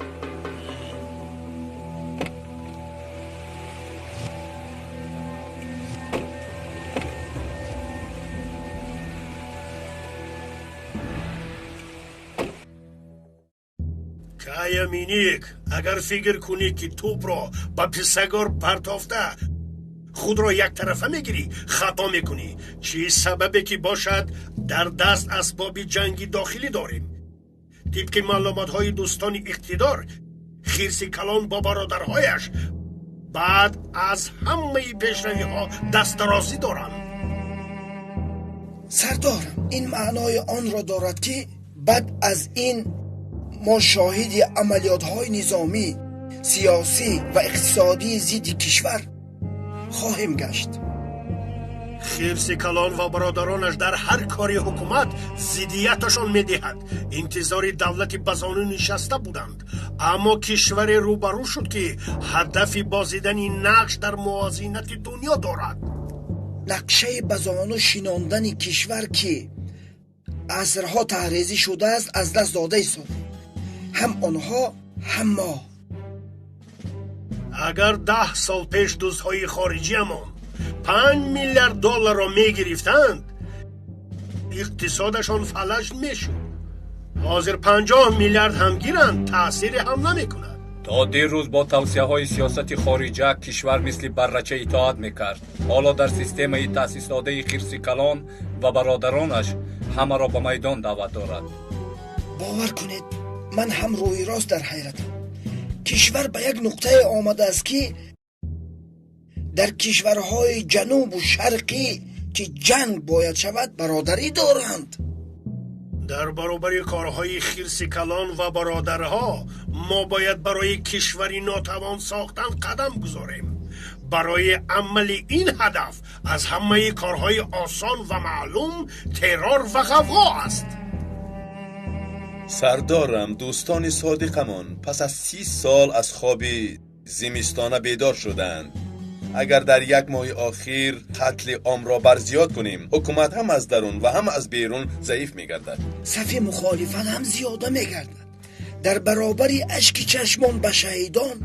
Кая Миник, агар фикр кунӣ, ки тӯпро ба писагор партофта худро яктарафа мегирӣ, хато мекунӣ. Чӣ сабабе ки бошад, дар даст асбоби ҷанги дохилӣ дорем. Тибқи маълумотҳои дӯстони иқтидор, хирси калон бо бародарҳояш баъд аз ҳамаи пешравиҳо дастдарозӣ доранд. Сардорам, ин маънои онро дорад, ки баъд аз ин мо шоҳиди амалиётҳои низомӣ, сиёсӣ ва иқтисодии зидди кишвар хоҳем гашт. Хирси калон ва бародаронаш дар ҳар кори ҳукумат зиддияташон медиҳад. Интизори давлати ба зону нишаста буданд, аммо кишваре рӯбарӯ шуд, ки ҳадафи бозидани нақш дар мувозинати дунё дорад. Нақшаи ба зону шинондани кишвар, ки асрҳо таҳрезӣ шудааст, аз даст дода истодем. Ҳам онҳо, ҳам мо. Агар 10 сол пеш дӯстҳои хориҷиамон 5 миллиард долларро мегирифтанд, иқтисодашон фалаҷ мешуд. Ҳозир 50 миллиард ҳам гиранд, таъсире ҳам намекунад. То дирӯз бо тавсияҳои сиёсати хориҷа кишвар мисли баррача итоат мекард. Ҳоло дар системаи таъсисдодаи хирси калон ва бародаронаш ҳамаро ба майдон даъват дорад. Бовар кунед, ман ҳам рӯи рост дар ҳайратам. Кишвар ба як нуқтае омадааст, ки дар кишварҳои ҷанубу шарқӣ, ки ҷанг бояд шавад, бародарӣ доранд. Дар баробари корҳои хирси калон ва бародарҳо мо бояд барои кишвари нотавон сохтан қадам гузорем. Барои амали ин ҳадаф аз ҳамаи корҳои осон ва маълум террор ва ғавғо аст. Сардорам, дӯстони содиқамон пас аз 30 сол аз хоби зимистона бедор шуданд. Агар дар як моҳи охир қатли омро барзиёд кунем, ҳукумат ҳам аз дарун ва ҳам аз берун заиф мегардад. Сафи мухолифат ҳам зиёда мегардад. Дар баробари ашки чашмон ба шаҳидон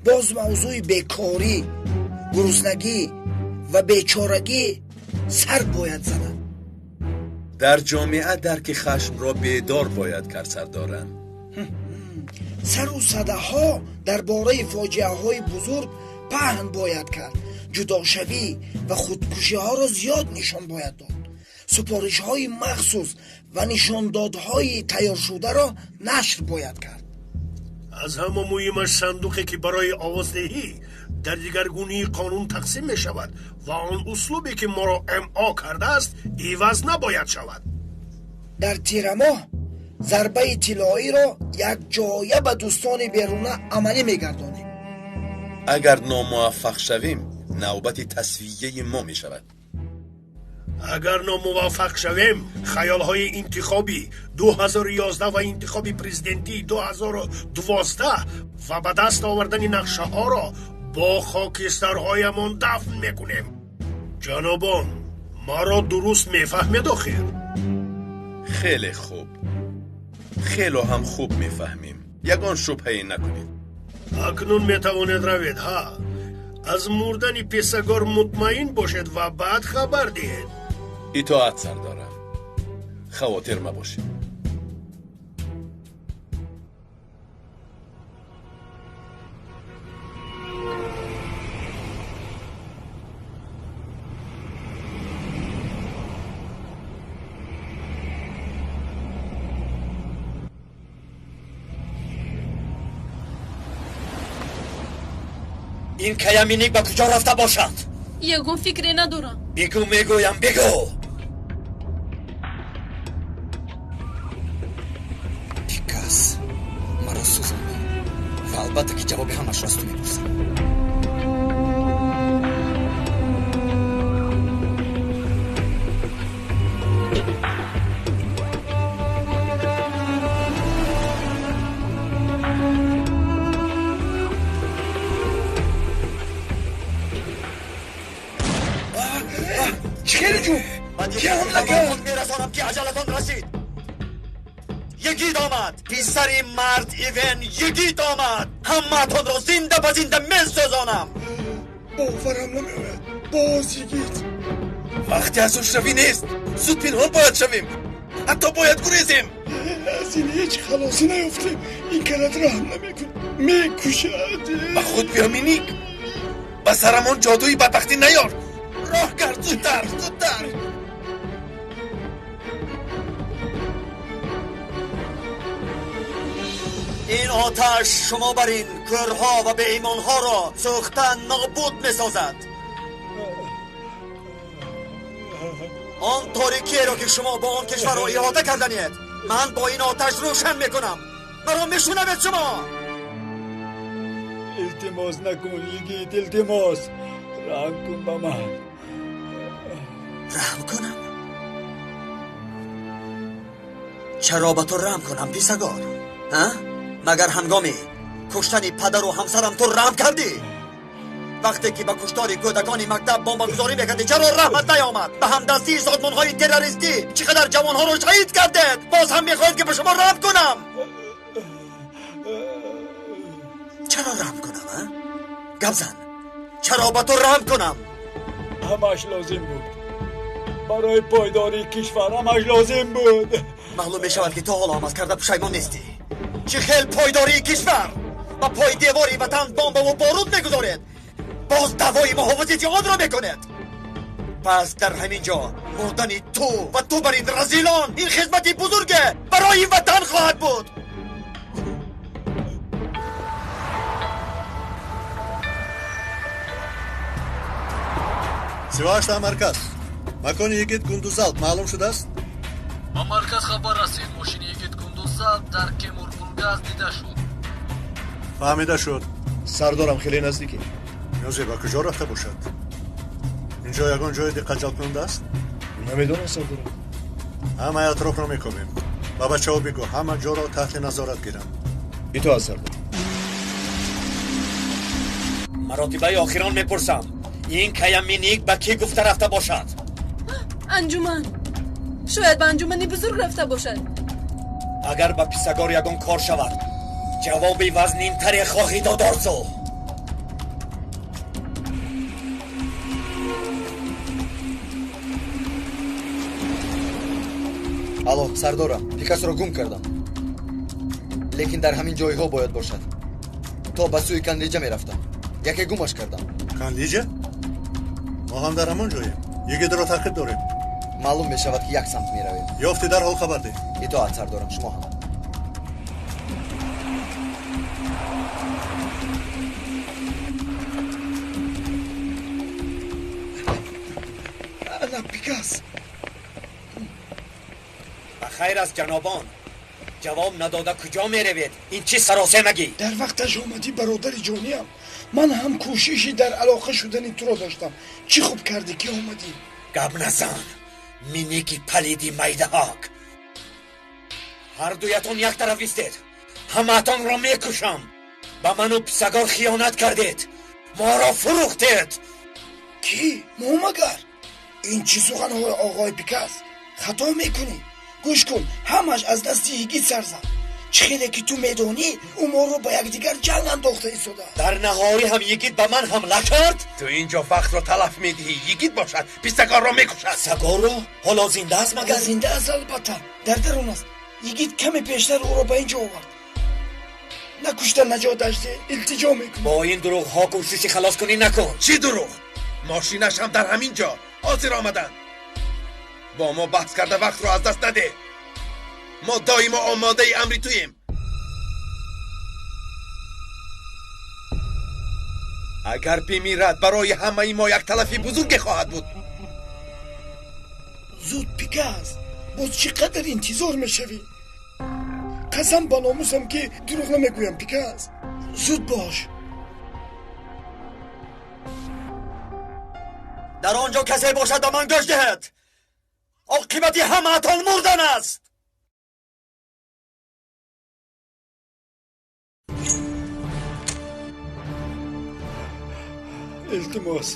боз мавзӯи бекорӣ, гуруснагӣ ва бечорагӣ сар бояд занад. Дар ҷомеа дарки хашмро бедор бояд кард, сардорам. Сару садаҳо дар бораи фоҷиаҳои бузург паҳн бояд кард. Ҷудошавӣ ва худкушиҳоро зиёд нишон бояд дод. Супоришҳои махсус ва нишондодҳои тайёршударо нашр бояд кард. Аз ҳама муҳимаш сандуқе ки барои овоздиҳӣ дар дигаргунии қонун тақсим мешавад ва он услубе ки моро МО кардааст иваз набояд шавад. Дар тирамоҳ зарбаи тиллоиро якҷоя ба дӯстони беруна амалӣ мегардонем. Агар номуваффақ шавем, навбати тасвияи мо мешавад. Агар номуваффақ шавем, хаёлҳои интихоби 2011 ва интихоби президентии 2012 ва ба даст овардани нақшаҳоро бо хокистарҳоямон дафн мекунем. Ҷанобон, маро дуруст мефаҳмед охир? Хеле хуб, хело ҳам хуб мефаҳмем. Ягон шубҳае накунед. Акнун метавонед равед, ҳа. Аз мурдани писагор мутмаин бошед ва баъд хабар диҳед. Итоат сардорам, хавотир мабошед. Ин Каяминик ба куҷо рафта бошад? Ягон фикре надорам. Бигӯ, мегӯям, бигӯ. Пикас маро сӯзонд ва албатта ки ҷавоби ҳамашро аз ту мепурсам. Мерасонам ки аҷалатон расид. Йигит омад, писари мард Ивен йигит омад. Ҳамаатонро зинда ба зинда месӯзонам. Боварам намеояд, боз йигит. Вақте аз ӯшравӣ нест. Зуд пинҳон бояд шавем, ҳатто бояд гурезем. Аз ин ҳеҷ халосӣ наёфтем. Ин калат раҳм намекунад, мекушад. Ба худ биё, Миник. Ба сарамон ҷодуи бадбахтӣ наёр. Роҳ кард, зудтар, зудтар. Ин оташ шумо бар ин кӯрҳо ва беимонҳоро сӯхта нобуд месозад. Он торикиеро ки шумо бо он кишварро иҳота карданед, ман бо ин оташ рӯшан мекунам. Маро мешунавед шумо? Илтимос накун, йигит, илтимос. Раҳм кун ба ман. Раҳм кунам? Чаро ба ту раҳм кунам, писагор? Ҳа? Магар ҳангоми куштани падару ҳамсарам ту раҳм кардӣ? Вақте ки ба куштори кӯдакони мактаб бомбагузорӣ мекардӣ, чаро раҳмат наёмад? Ба ҳамдастии созмонҳои террористӣ чӣ қадар ҷавонҳоро шаҳид кардед? Боз ҳам мехоҳед ки ба шумо раҳм кунам? Чаро раҳм кунам, а? Гап зан, чаро ба ту раҳм кунам? Ҳамаш лозим буд барои пойдории кишвар, ҳамаш лозим буд. Маълум мешавад ки то ҳоло ҳам аз карда пушаймон нестӣ. Чӣ хел пойдории кишвар? Ба пои девори ватан бомбаву боруд мегузоред, боз даъвои муҳофизати онро мекунед. Пас дар ҳамин ҷо мурдани ту ва ту бар ин разилон ин хизмати бузурге барои ватан хоҳад буд. 38 марказ. Макони йигит Гундузалп маълум шудааст? Ба марказ хабар расид, мошини йигит Гундузалп дар Кемурбургаз дида шуд. Фаҳмида шуд. Сардорам, хеле наздикем. Ниёзе ба куҷо рафта бошад? Инҷо ягон ҷои диққатҷалбкунанда аст? Намедонам, сардорам. Ҳамаи атрофро мекобем. Ба бачаҳо бигӯ ҳама ҷоро таҳти назорат гиранд. Итоат, сардор. Маротибаи охирон мепурсам, ин Каяминик ба кӣ гуфта рафта бошад? Анҷуман. Шояд ба анҷумани бузург рафта бошад. Агар ба писагор ягон кор шавад, ҷавоби вазнинтаре хоҳӣ дод, Орзу. Алло, сардорам, Пикассоро гум кардам, лекин дар ҳамин ҷойҳо бояд бошад. То ба сӯи Канлиҷа мерафтам. Яке гумаш кардам. Канлиҷа? Мо ҳам дар ҳамон ҷоем. Йигитро таъқиб дорем. Маълум мешавад, ки як самт меравем. Ёфтӣ, дарҳол хабар деҳ. Итоат, сардорам, шумо ҳам. Ана Пикас. Ба хайр аст, ҷанобон. Ҷавоб надода куҷо меравед? Ин чӣ саросемагӣ? Дар вақташ омадӣ, бародари ҷониям. Ман ҳам кӯшиши дар алоқа шудани туро доштам. Чӣ хуб кардӣ, ки омадӣ. Гап назан, миники палиди майдаҳак. Ҳардуятон як тараф истед. Ҳамаатонро мекушам. Ба ману писагор хиёнат кардед. Моро фурӯхтед. Кӣ? Мо магар? Ин чӣ суханҳои оғои Пикас? Хато мекунӣ. Гӯш кун, ҳамаш аз дасти йигит сар зад. Чӣ хеле ки ту медонӣ, ӯ моро ба якдигар ҷанг андохта истода. Дар наҳорӣ ҳам йигит ба ман ҳамла кард? Ту инҷо вақтро талаф медиҳӣ. Йигит бошад, писагорро мекушад. Писагорро? Ҳоло зинда аст магар? Зинда аст, албатта. Дар дарун аст. Йигит каме пештар ӯро ба инҷо овард. Накушта наҷоташ деҳ, илтиҷо мекунам. Бо ин дурӯғҳо кӯшиши халос кунӣ накун. Чӣ дурӯғ? Мошинаш ҳам дар ҳамин ҷо. Ҳозир омаданд. Бо мо баҳс карда вақтро аз даст надеҳ. Мо доимо омодаи амри туем. Агар бимирад, барои ҳамаи мо як талафи бузурге хоҳад буд. Зуд, Пикас, боз чӣ қадар интизор мешавӣ? Қасам ба номусам, ки дурӯғ намегӯям, Пикас. Зуд бош. Дар он ҷо касе бошад, ба ман гӯш диҳад. Оқибати ҳамаатон мурдан аст. Илтимос,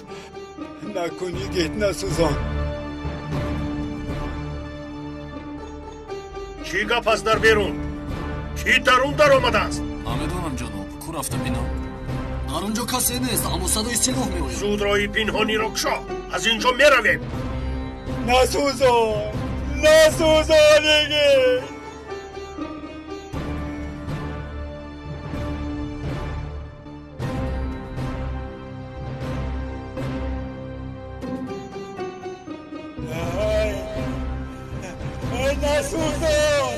накун, йигит, насӯзон. Чӣ гап аст дар берун? Кӣ дарун даромадааст? Намедонам, ҷаноб, ку рафта бинам. Дар он ҷо касе нест, аммо садои силоҳ меояд. Зуд роҳи пинҳониро кушо. Аз ин ҷо меравем. Насӯзон, насӯзон, йигит. Насӯзон,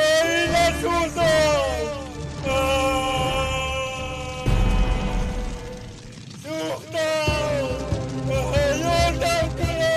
эй, насӯзон. Сӯхтам, ёрдам кунед.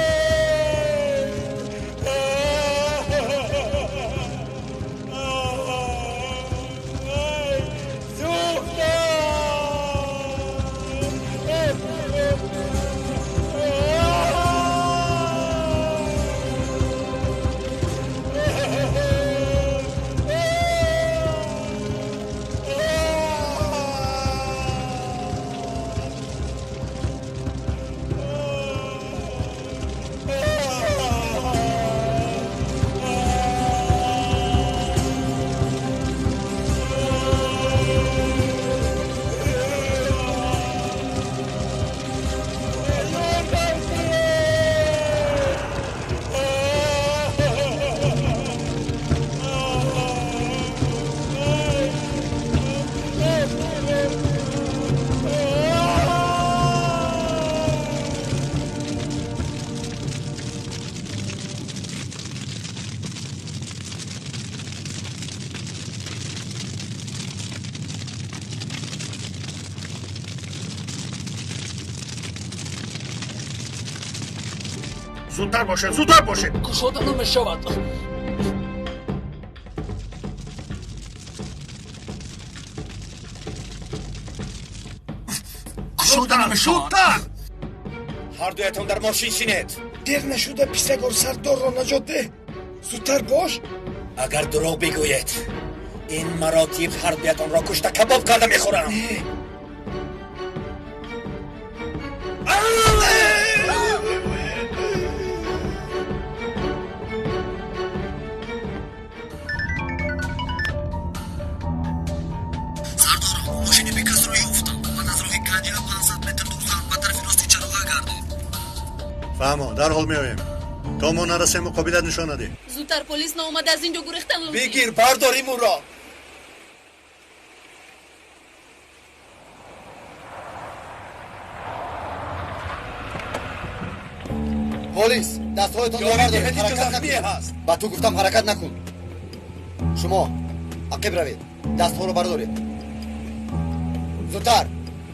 Зудтар бошед, зудтар бошед. Кушода намешавад. Кушода намешавад. Зудтар. Ҳардуятон дар мошин шинед. Дер нашуда писагор сардорро наҷот деҳ. Зудтар бош. Агар дурӯғ бигӯед, ин маротиб ҳардуятонро кушта кабоб карда мехӯрам. Мошини бекасро ёфтам. Баъд аз роҳи Канҷила 500 метр дуртар ба тарафи рости чароға гардид. Фаҳмо, дарҳол меоем. То мо нарасем, муқобилат нишон надиҳ. Зудтар, полис наомада аз ин ҷо гурехтан лозим. Бигир, бардорим ӯро. Полис, дастҳоятонро бардоред, ҳаракат накунед. Ба ту гуфтам ҳаракат накун. Шумо ақиб равед, дастҳоро бардоред. Зудтар,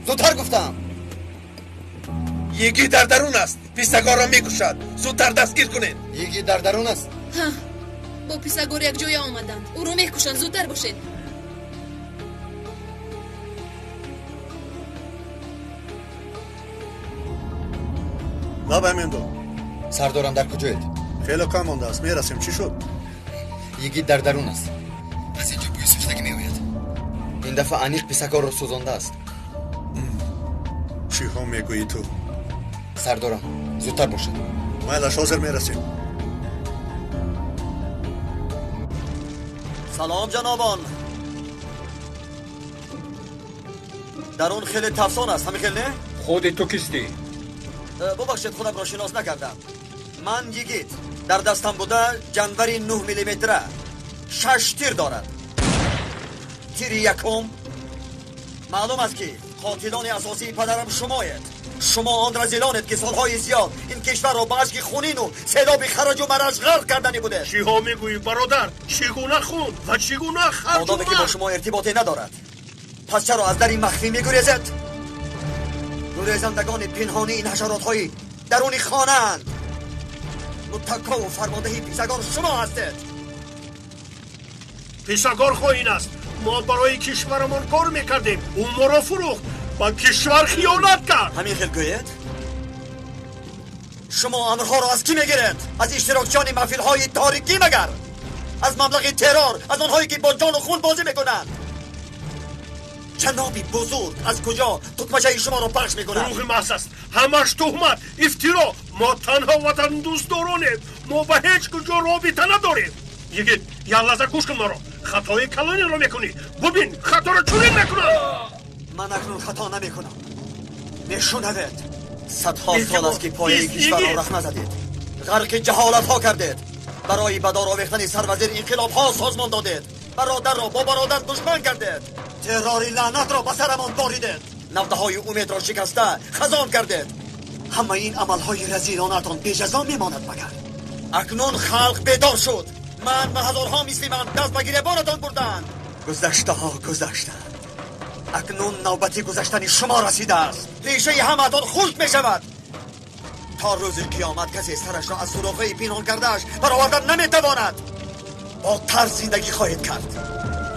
зудтар гуфтам. Йигит дар дарун аст, писагорро мекушад. Зудтар дастгир кунед. Йигит дар дарун аст? Ҳа, бо писагор якҷоя омаданд. Ӯро мекушанд, зудтар бошед. Лабай Мендо. Сардорам, дар куҷоед? Хеле кам мондааст, мерасем. Чӣ шуд? Йигит дар дарун аст. Аз инҷо бӯи сӯхтагӣ меояд. Ин дафъа аниқ писагорро сӯзондааст. Чиҳо мегӯӣ ту? Сардорам, зудтар бошед. Майлаш, ҳозир мерасем. Салом, ҷанобон. Дарун хеле тафсон аст, ҳамин хел не? Худи ту кистӣ? Бубахшед, худамро шинос накардам. Ман Йигит. Дар дастам буда ҷанвари 9 миллиметра. 6 тир дорад. Тири якум. Маълум аст, ки қотилони асосии падарам шумоед. Шумо он разилонед, ки солҳои зиёд ин кишварро ба ашки хунину селоби хараҷу мараҷ ғарқ кардани будед. Чиҳо мегӯӣ, бародар? Чӣ гуна хун ва чӣ гуна харҷу Одаме ки бо шумо иртиботе надорад, пас чаро аз дари махфӣ мегурезед? Гурезандагони пинҳонии ин ҳашаротҳои даруни хонаанд. Муттакову фармондеҳи писагор шумо ҳастед. Писагор хоин аст. Мо барои кишварамон кор мекардем, ӯ моро фурӯхт, ба кишвар хиёнат кард. Ҳамин хел гӯед? Шумо амрҳоро аз кӣ мегиред? Аз иштирокчиёни маҳфилҳои торикӣ магар? Аз маблағи террор, аз онҳое ки бо ҷону хун бозӣ мекунанд? Ҷаноби бузург аз куҷо тукмачаи шуморо пахш мекунад? Дурӯғи маҳз аст, ҳамаш туҳмат, ифтиро. Мо танҳо ватандӯстдоронем, мо ба ҳеҷ куҷо робита надорем. Йигит, як лаҳза гӯш кун маро. Хатои калонеро мекунӣ. Бубин, хаторо чунин мекунам. Ман акнун хато намекунам. Мешунавед? Садҳо сол аст, ки пояи кишварро рахна задед, ғарқи ҷаҳолатҳо кардед, барои ба дор овехтани сарвазир инқилобҳо созмон додед, бародарро бо бародар душман кардед, террори лаънатро ба сарамон боридед, навдаҳои умедро шикаста хазон кардед. Ҳамаи ин амалҳои разилонатон беҷазо мемонад магар? Акнун халқ бедор шуд. Ман ва ҳазорҳо мисли ман даст ба гиребонатон бурданд. Гузаштаҳо гузаштанд, акнун навбати гузаштани шумо расидааст. Решаи ҳамаатон хушк мешавад. То рӯзи қиёмат касе сарашро аз сурохаи пинҳон кардааш баровардан наметавонад. Бо тарс зиндагӣ хоҳед кард,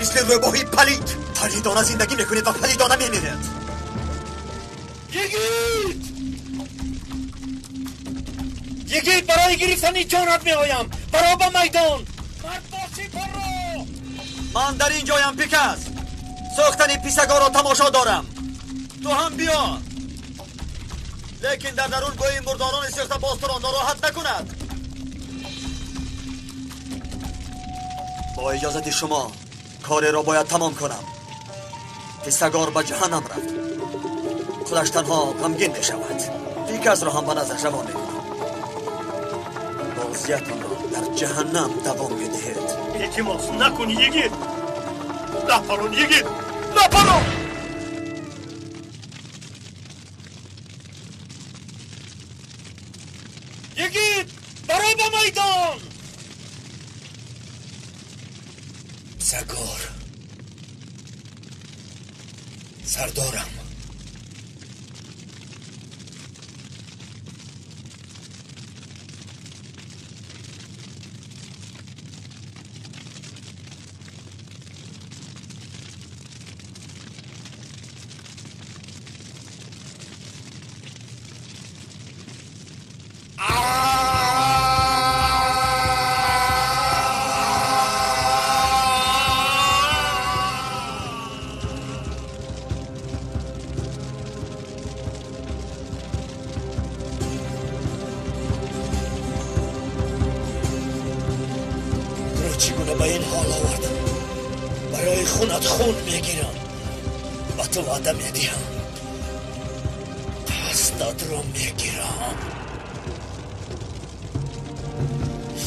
мисли рӯбоҳи палид. Палидона зиндагӣ мекунед ва палидона мемиред. Йигит! Йигит, барои гирифтани ҷонат меоям. Баро ба майдон. Мард бошӣ, баро! Ман дар ин ҷоям, Пикас. Сӯхтани писагорро тамошо дорам. Ту ҳам биё. Лекин дар дарун бӯи мурдорони сӯхта боз туро нороҳат накунад. Бо иҷозати шумо кореро бояд тамом кунам. Писагор ба ҷаҳаннам рафт. Худаш танҳо ғамгин мешавад. Пикасро ҳам ба наздаш равон мекунам. Бозиятонро дар ҷаҳаннам давом медиҳед. Илтимос накун, Йигит. Напарон, Йигит, напарон. Йигит, баро ба майдон. Писагор, сардорам. Чӣ гуна ба ин ҳол овардам? Барои хунат хун мегирам. Ба ту ваъда медиҳам, қасдатро мегирам.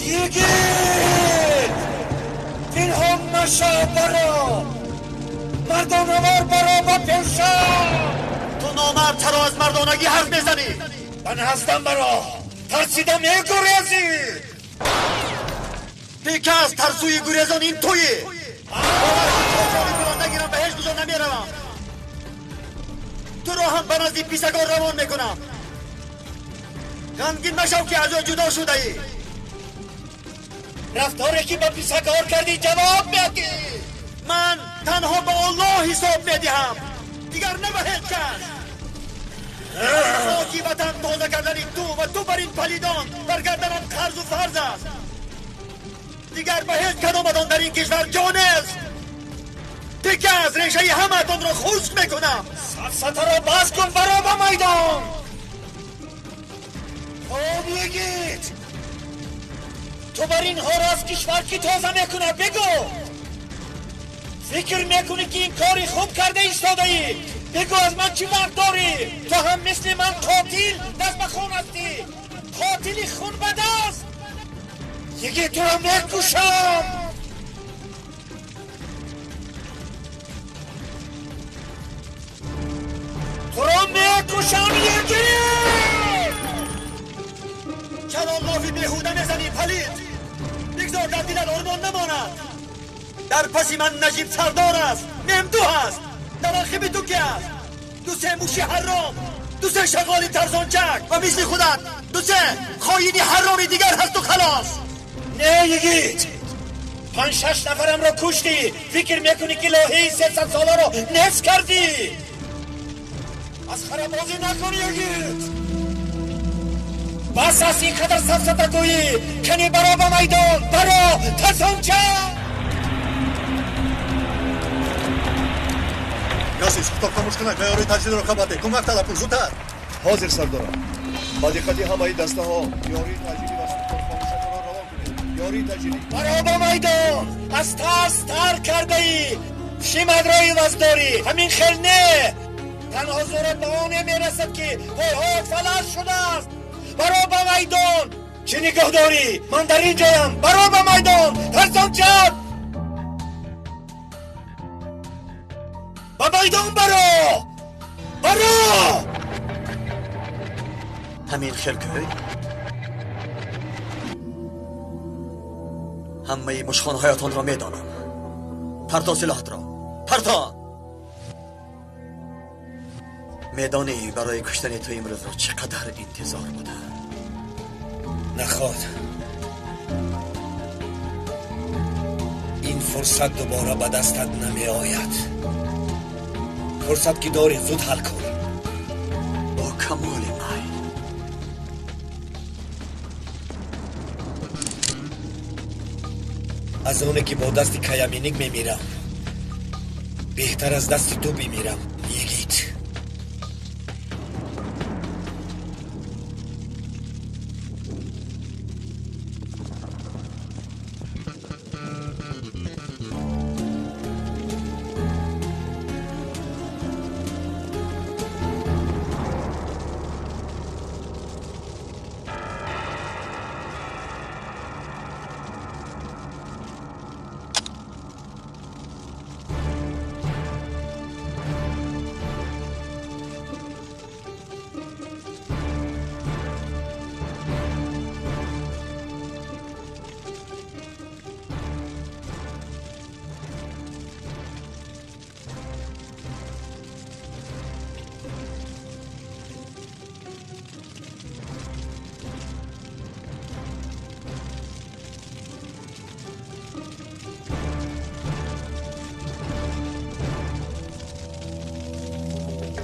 Йигит! Пинҳон машав, баро! Мардонавор баро ба пешам! Ту номард, чаро аз мардонагӣ ҳарф мезанӣ? Ман ҳастам, баро! Тарсида мегурезӣ. Бекас тарсуи гурезон ин туӣ. Бовар кун, то ҷони туро нагирам ба ҳеҷ куҷо намеравам. Туро ҳам ба назди писагор равон мекунам. Ғамгин машав ки аз ӯ ҷудо шудаӣ. Рафторе ки ба писагор кардӣ ҷавоб медиҳӣ. Ман танҳо ба Аллоҳ ҳисоб медиҳам, дигар на ба ҳеҷ кас. Хоки ватан тоза кардани ту ва ту бар ин палидон бар гарданам қарзу фарз аст. Дигар ба ҳеҷ кадоматон дар ин кишвар ҷо нест. Тикка аз решаи ҳамаатонро хушк мекунам. Сафсатаро бас кун, баро ба майдон. Хоб Йигит, ту бар инҳоро аз кишвар кӣ тоза мекунад? Бигӯ. Фикр мекунӣ ки ин кори хуб карда истодаӣ? Бигӯ, аз ман чӣ вақт дорӣ? Ту ҳам мисли ман қотил даст ба хун ҳастӣ, қотили хун ба даст. Йигит, туро мекушам. Туро мекушам, Йигит. Чаро лофи беҳуда мезанӣ, палид? Бигзор дар дилат ормон намонад. Дар паси ман Наҷиб сардор аст, Мемдуҳ аст, дар архиви ту ки аст? Ду се муши ҳаром, ду се шағоли тарзончак ва мисли худат ду се хоини ҳароми дигар ҳасту халос. Не, Йигит, 5-6 нафарамро куштӣ. Фикр мекунӣ ки лоҳаи 300 соларо нефс кардӣ? Масхарабозӣ накун, Йигит. Бас аст ин қадар сафсатагӯӣ. Кани баро ба майдон, баро тарсончак. Яси, сухтор хомӯш кунак ва ёрии таъҷилиро хабар деҳ. Кӯмак талаб кун, зудтар. Ҳозир, сардорам. Ба диққати ҳамаи дастаҳо ёрии таъҷилӣ ва сухтор хомӯшакро равон кунед. Ёрии таъҷилӣ. Баро ба майдон. Аз тарс тар кардаӣ. Шимадро иваз дорӣ. Ҳамин хел не. Танҳо зӯрат ба оне мерасад ки пойҳоят фалаҷ шудааст. Баро ба майдон. Чӣ нигоҳ дорӣ? Ман дар ин ҷоям. Баро ба майдон. Тарсончак. Ба майдон баро. Баро. Ҳамин хел кӯй ҳамаи мушхонҳоятонро медонам. Парто силоҳатро, парто. Медонӣ барои куштани ту имрӯзро чӣ қадар интизор будам? Наход, ин фурсат дубора ба дастат намеояд. Фурсат ки дорӣ, зуд ҳал кун. Бо камоли майл. Аз оне ки бо дасти Каяминик мемирам, беҳтар аз дасти ту бимирам, Йигит.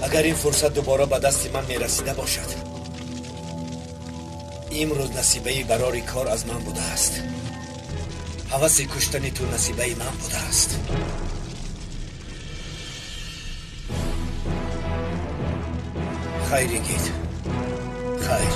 Агар ин фурсат дубора ба дасти ман мерасида бошад, имрӯз насибаи барори кор аз ман будааст. Ҳаваси куштани ту насибаи ман будааст. Хайр, Йигит, хайр.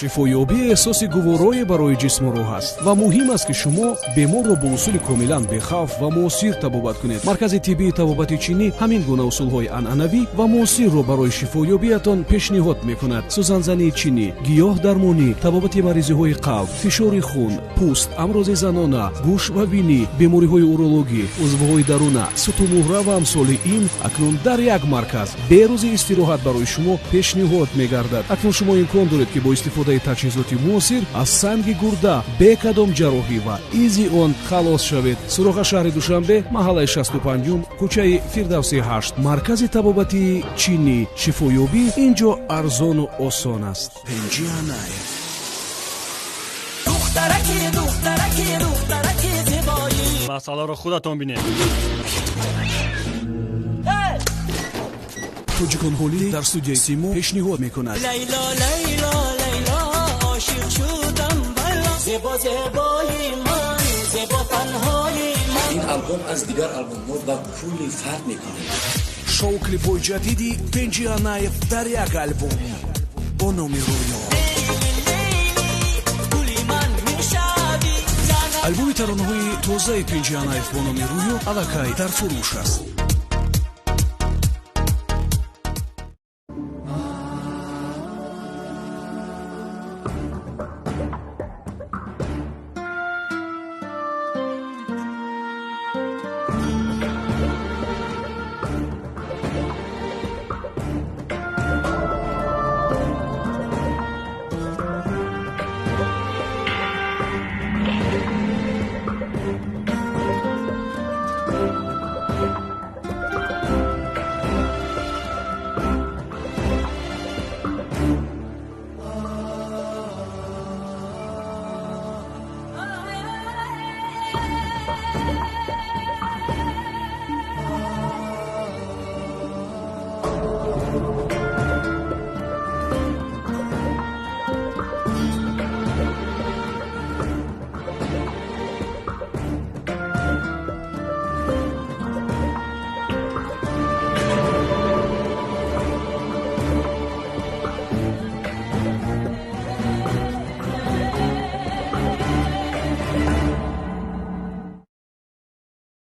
Шифоёбӣ эҳсоси гуворое барои ҷисму рӯҳ аст ва муҳим аст, ки шумо беморро бо усули комилан бехавф ва муосир табобат кунед. Маркази тиббии табобати чинӣ ҳамин гуна усулҳои анъанавӣ ва муосирро барои шифоёбиятон пешниҳод мекунад. Сӯзанзании чинӣ, гиёҳ дармонӣ, табобати маризиҳои қалб, фишори хун, пӯст, амрози занона, гӯш ва бинӣ, бемориҳои урологӣ, узвҳои даруна, сутумуҳра ва амсоли ин акнун дар як марказ бе рӯзи истироҳат барои шумо пешниҳод мегардад. Акнун шумо имкон доред, ки бо истифодаи таҷҳизоти муосир аз санги гурда бе кадом ҷарроҳӣ ва изи он халос шавед. Суроға: шаҳри Душанбе, маҳаллаи 65-ум, кӯчаи Фирдавси 8, маркази табобатии чинӣ. Шифоёбӣ ин ҷо арзону осон аст. Пенҷи Анаев. Духтараки, духтараки, духтараки зебоӣ. Масъаларо худатон бинед. Тоҷикон Ҳолидей дар студияи Симо пешниҳод мекунад. Лайло, Лайло, Лайло, ошиқ шудам валло. Зебо, зебои ман, зебо танҳои ман. Ин албом аз дигар албомҳо ба кулли фарқ мекунад. Шоу клипҳои ҷадиди Пенҷи Анаев дар як албом бо номи Рӯё. Албоми таронаҳои тозаи Пенҷи Анаев бо номи Рӯё аллакай дар фурӯш аст.